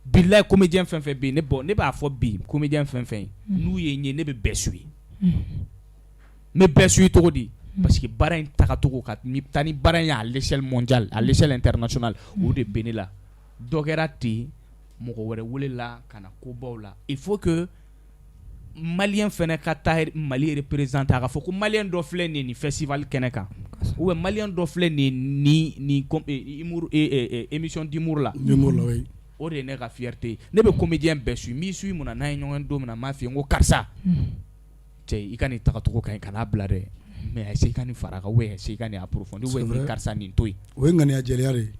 Speaker 4: Bilahi, comédien fɛn fɛn bɛ yen, ne bɔ ne b'a fɔ bi, comédien fɛn fɛn ye, n'u ye n ye, ne bɛ bɛɛ suit. N bɛ bɛɛ suit cogo di? Parce que baara in tagacogo ka taa ni baara in ye à l'échelle mondiale, à l'échelle internationale, o de bɛ ne la. Dɔ kɛra ten, mɔgɔ wɛrɛ welela ka na kobaw la. Il faut que Malien fɛnɛ ka taa Mali représenter, a ka fɔ ko Malien dɔ filɛ nin ye nin festival kɛnɛ kan, ou bien Malien dɔ filɛ nin ye nin humour, émission d'humour la.
Speaker 2: D'humour la, oui.
Speaker 4: O de ye ne ka fierté ye. Ne bɛ comédien bɛɛ suit. N b'i suit mun na? N'an ye ɲɔgɔn ye don min na, n b'a f'i ye, n ko karisa, cɛ, i ka nin tagacogo ka ɲi, kan'a bila dɛ, mais essaye i ka nin fara a kan, ou bien essaye i ka nin approfondir, ou bien nin karisa nin to yen.
Speaker 2: O ye ŋaniya jɛlenya de ye.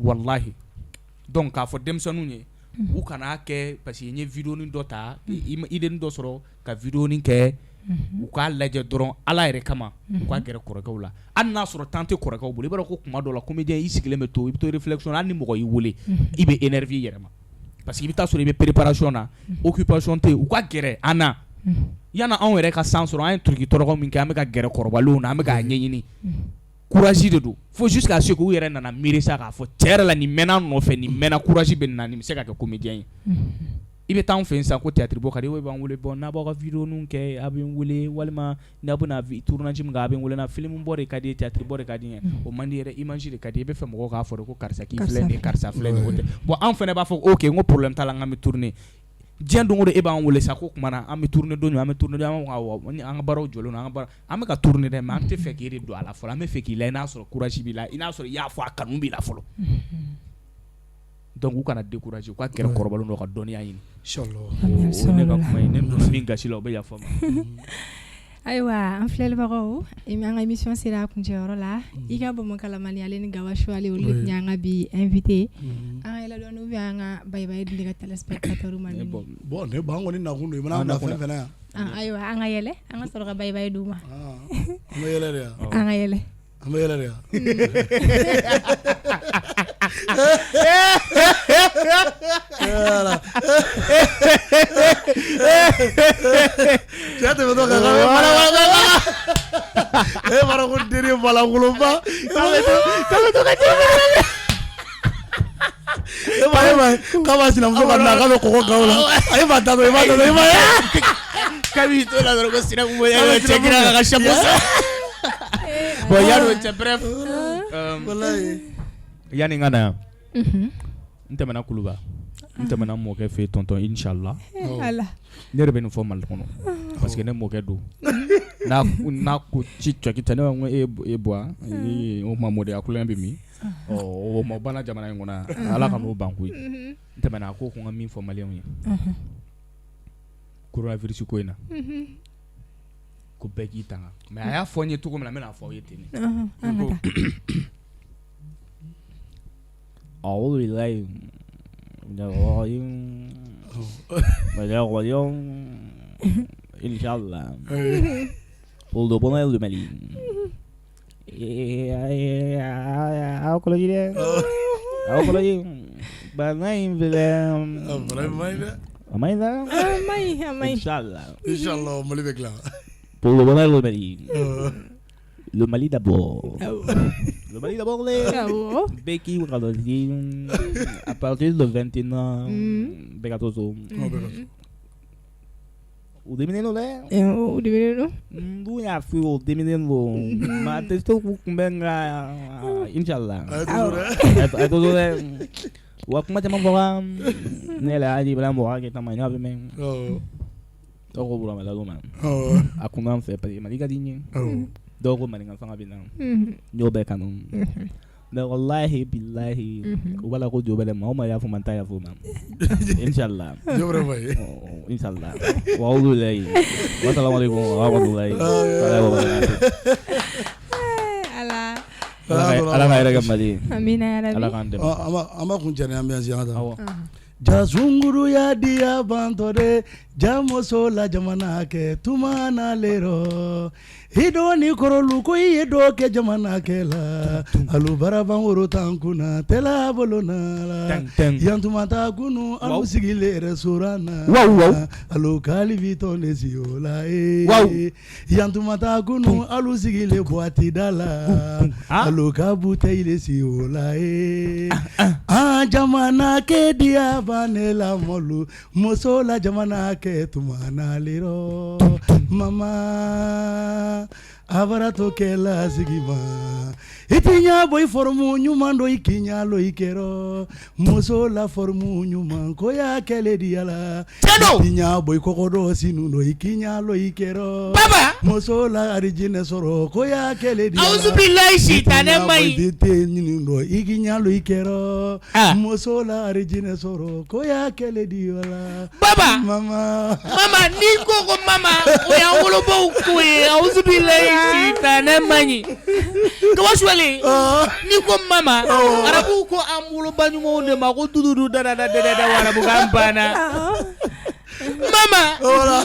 Speaker 4: Walahi, donc k'a fɔ denmisɛnninw ye, u kan'a kɛ parce que n ye vidéo dɔ ta, idée dɔ sɔrɔ ka vidéo kɛ. U k'a lajɛ dɔrɔn, Ala yɛrɛ kama, u ka gɛrɛ kɔrɔkɛw la, hali n'a sɔrɔ temps tɛ kɔrɔkɛw bolo. I b'a dɔn ko kuma dɔ la, comédien, i sigilen bɛ to, i bɛ to réflexion na, hali ni mɔgɔ y'i wele, i bɛ énervé i yɛrɛ ma, parce que i bɛ taa sɔrɔ i bɛ préparation na, occupation tɛ yen. U ka gɛrɛ an na yanni anw yɛrɛ ka san sɔrɔ. An ye turuki tɔrɔkɔ min kɛ, an bɛ ka gɛrɛ kɔrɔbalenw na, an bɛ k'a ɲɛɲini, courage de don, fo jusqu'à ce que u yɛrɛ nana miiri sa k'a fɔ cɛ yɛrɛ la, nin mɛnna an nɔfɛ, nin mɛnna, courage bɛ nin na, nin bɛ se ka kɛ comédien ye. I bɛ taa anw fɛ yen sisan ko théâtre bɔ ka di, e b'an wele, bon, n'a b'aw ka vidéo kɛ, a bɛ n wele, walima n'a bɛna tournage min kɛ, a bɛ n wele. Na film bɔ de ka di ye, théâtre bɔ de ka di ye, o man di yɛrɛ, image de ka di ye, i bɛ fɛ mɔgɔw k'a fɔ de ko karisa k'i filɛ nin ye, karisa filɛ nin ye, o tɛ. Bon, anw fana b'a fɔ ok, n ko problème t'a la, n k'an bɛ tourner diɲɛ don o don. E b'an wele sa ko tuma na an bɛ tourner don min, an bɛ tourner don, an b'a fɔ awɔ, an ka baaraw jɔlen don, an ka baara, an bɛ ka tourner dɛ, mais an tɛ fɛ k'e de don a la fɔlɔ, an bɛ fɛ k'i lajɛ n'a sɔrɔ courage b'i la, i n'a sɔrɔ i y'a fɔ a kanu b'i la fɔlɔ. Donc u kana décourager, u ka gɛrɛ kɔrɔbalenw na, u ka dɔnniya ɲini.
Speaker 2: Inchallah.
Speaker 4: O ye ne ka kuma ye. Ne donna min gasi la, o bɛ yafa n ma.
Speaker 1: Ayiwa, an filɛlibagaw, an ka émission sera a kuncɛyɔrɔ la. I ka Bamakɔ kalamani, ale ni Gawasu, ale olu de tun y'an ka bi invité. An ka yɛlɛ dɔɔni ou bien an ka bye bye di ka téléspectateurs ma.
Speaker 2: Bon, ne ba, an kɔni nakun don, i mana an bila fɛn fɛn na yan.
Speaker 1: Ayiwa, an ka yɛlɛ, an ka sɔrɔ ka bye bye d'u ma.
Speaker 2: An bɛ yɛlɛ de yan.
Speaker 1: An ka yɛlɛ.
Speaker 2: An bɛ yɛlɛ de yan. Voilà. Cɛ tɛmɛtɔ kan k'a bɛ bala bala bala. E b'a dɔn ko dennin balankoloba. K'a bɛ to ka e b'a ye k'a b'a sinamuso ka na k'a bɛ kɔgɔ gan o la. A ye ba ta dɔrɔn, i b'a ta dɔrɔn, i b'a ye.
Speaker 4: Kabi to la dɔrɔn ko sinaku cɛ kɛra k'a ka chapeau san. Bon, yanni o cɛ, bref.
Speaker 2: Walayi.
Speaker 4: Yanni n ka na yan, n tɛmɛna Kuluba, n tɛmɛna mɔkɛ fɛ yen, tonton Inshallah.
Speaker 1: Ala.
Speaker 4: Ne yɛrɛ bɛ nin fɔ Mali kɔnɔ parce que ne mɔkɛ don. N'a ko ci cɔki tɛ, ne b'a fɔ ko e Buwa, o tuma mɔdenya kulonkɛ bɛ min? Ɔ, o ma banna jamana in kɔnɔ yan. Ala ka n'o ban koyi. N tɛmɛna, a ko ko n ka min fɔ maliyɛnw ye coronavirus ko in na, ko bɛɛ k'i tanga, mais a y'a fɔ n ye cogo min na, n bɛna fɔ aw ye ten de.
Speaker 1: An ka taa.
Speaker 3: أعوذ بالله من الرجيم من الرجيم إن شاء الله Pour le bonheur du Mali. Aw kɔlɔsi dɛ, aw kɔlɔsi bana in filɛ.
Speaker 2: Bana in man ɲi dɛ.
Speaker 3: A man ɲi dɛ.
Speaker 1: A man ɲi, a man ɲi.
Speaker 3: Inchallah.
Speaker 2: Inchallah, Mali bɛ dilan.
Speaker 3: Pour le bonheur du Mali. Le Mali d'abord. Le Mali d'abord.
Speaker 1: Awɔ.
Speaker 3: Bɛɛ k'i kɔlɔsi à partir de 21 bɛɛ ka to so. U diminen don dɛ.
Speaker 1: U diminen don.
Speaker 3: N dun y'a f'u ye, u diminen don. Maa tɛ se k'u kunbɛn nka inchallah.
Speaker 2: A ye to so dɛ.
Speaker 3: A ye to so dɛ. Wa kuma caman fɔra ne yɛrɛ hali Ibrahima Boubacar Keita ma, n'a bɛ mɛn. Dɔw ko Burama Lalo ma. A kun b'an fɛ parce que Mali ka di n ye. Dɔw ko maninka fanga bɛ na. N y'o bɛɛ kanu. Mais wallahi billahi, u b'a la ko jo bɛ dɛ, maa o maa y'a fɔ ma, n t'a yaf'o ma. Inchallah.
Speaker 2: Jo bɛ ma ye.
Speaker 3: Inchallah. Wa billahi. Wa salamu alaikum wa rahmatullahi wa barakatuh.
Speaker 1: Ala.
Speaker 3: Ala ka hɛrɛ kɛ Mali ye.
Speaker 1: Amina ya rabi.
Speaker 3: Ala k'an dɛmɛ.
Speaker 2: An b'a kun cɛ ni ambiance ye, an ka taa.
Speaker 3: Awɔ.
Speaker 2: Ja sunguruya diya bantɔ de, ja muso la jamana kɛ tuma na le rɔ i dɔgɔnin kɔrɔlu ko i ye dɔ kɛ jamana kɛ la, alu baraban woro tan kunna tɛla bolo na la, yan tuma ta kunu alu sigilen restaurant na, alu kali bitɔn de si o la ye, yan tuma ta kunu alu sigilen boîte da la, alu ka bouteille de si o la ye, an jamana kɛ diya ban ne la, mɔlu muso la jamana kɛ tuma na le rɔ mama. Abaratɔ kɛla sigi ma i tɛ ɲɛ bɔ i forme ɲuman dɔ i k'i ɲɛ lɔ i kɛrɔ muso la forme ɲuman ko y'a kɛlɛ di ala
Speaker 5: Tiɲɛ don.
Speaker 2: i tɛ ɲɛ bɔ i kɔkɔ dɔ sinu dɔ i k'i ɲɛ lɔ i kɛrɔ
Speaker 5: Baba.
Speaker 2: muso la arijinɛ sɔrɔ ko y'a kɛlɛ di ala
Speaker 5: Awuzubilayi sitanɛ man ɲi.
Speaker 2: i tɛ ɲini dɔ i k'i ɲɛ lɔ i kɛrɔ
Speaker 5: Ah.
Speaker 2: muso la arijinɛ sɔrɔ ko y'a kɛlɛ di ala
Speaker 5: Baba.
Speaker 2: mama
Speaker 5: Mama n'i ko ko mama o y'an wolobaw ko ye awuzubilayi sitanɛ man ɲi. Gawasuwale n'i ko mama arabuw ko an woloba ɲumanw de ma ko dududu dadada dɛdɛdɛ arabukan banna. Mama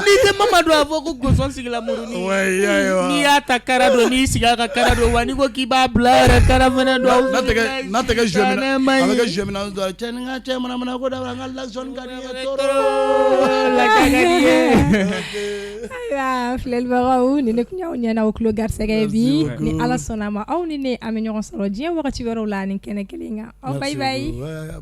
Speaker 5: n'i tɛ mama dɔn a fɔ ko gosɔn sigila muruni.
Speaker 2: Ouais, ayiwa.
Speaker 5: N'i y'a ta kara don n'i sigi a ka kara don wa n'i ko k'i b'a bila yɛrɛ kara fɛnɛ don.
Speaker 2: n'a tɛ kɛ n'a tɛ kɛ jouet
Speaker 5: Sitanɛ
Speaker 2: minɛ
Speaker 5: man
Speaker 2: a bɛ kɛ
Speaker 5: ɲi.
Speaker 2: jouet minɛ dɔrɔn cɛ ni n ka cɛ manamana ko dabila n ka lazɔni ka di n ye tɔɔrɔ.
Speaker 1: Ayiwa filɛlibagaw ni ne tun y'aw ɲɛna o tulo garisɛgɛ ye bi
Speaker 2: Merci beaucoup.
Speaker 1: ni Ala sɔnna a ma aw ni ne an bɛ ɲɔgɔn sɔrɔ diɲɛ wagati wɛrɛw la nin kɛnɛ kelen kan aw bye
Speaker 2: Merci
Speaker 1: bye
Speaker 2: beaucoup. Ouais.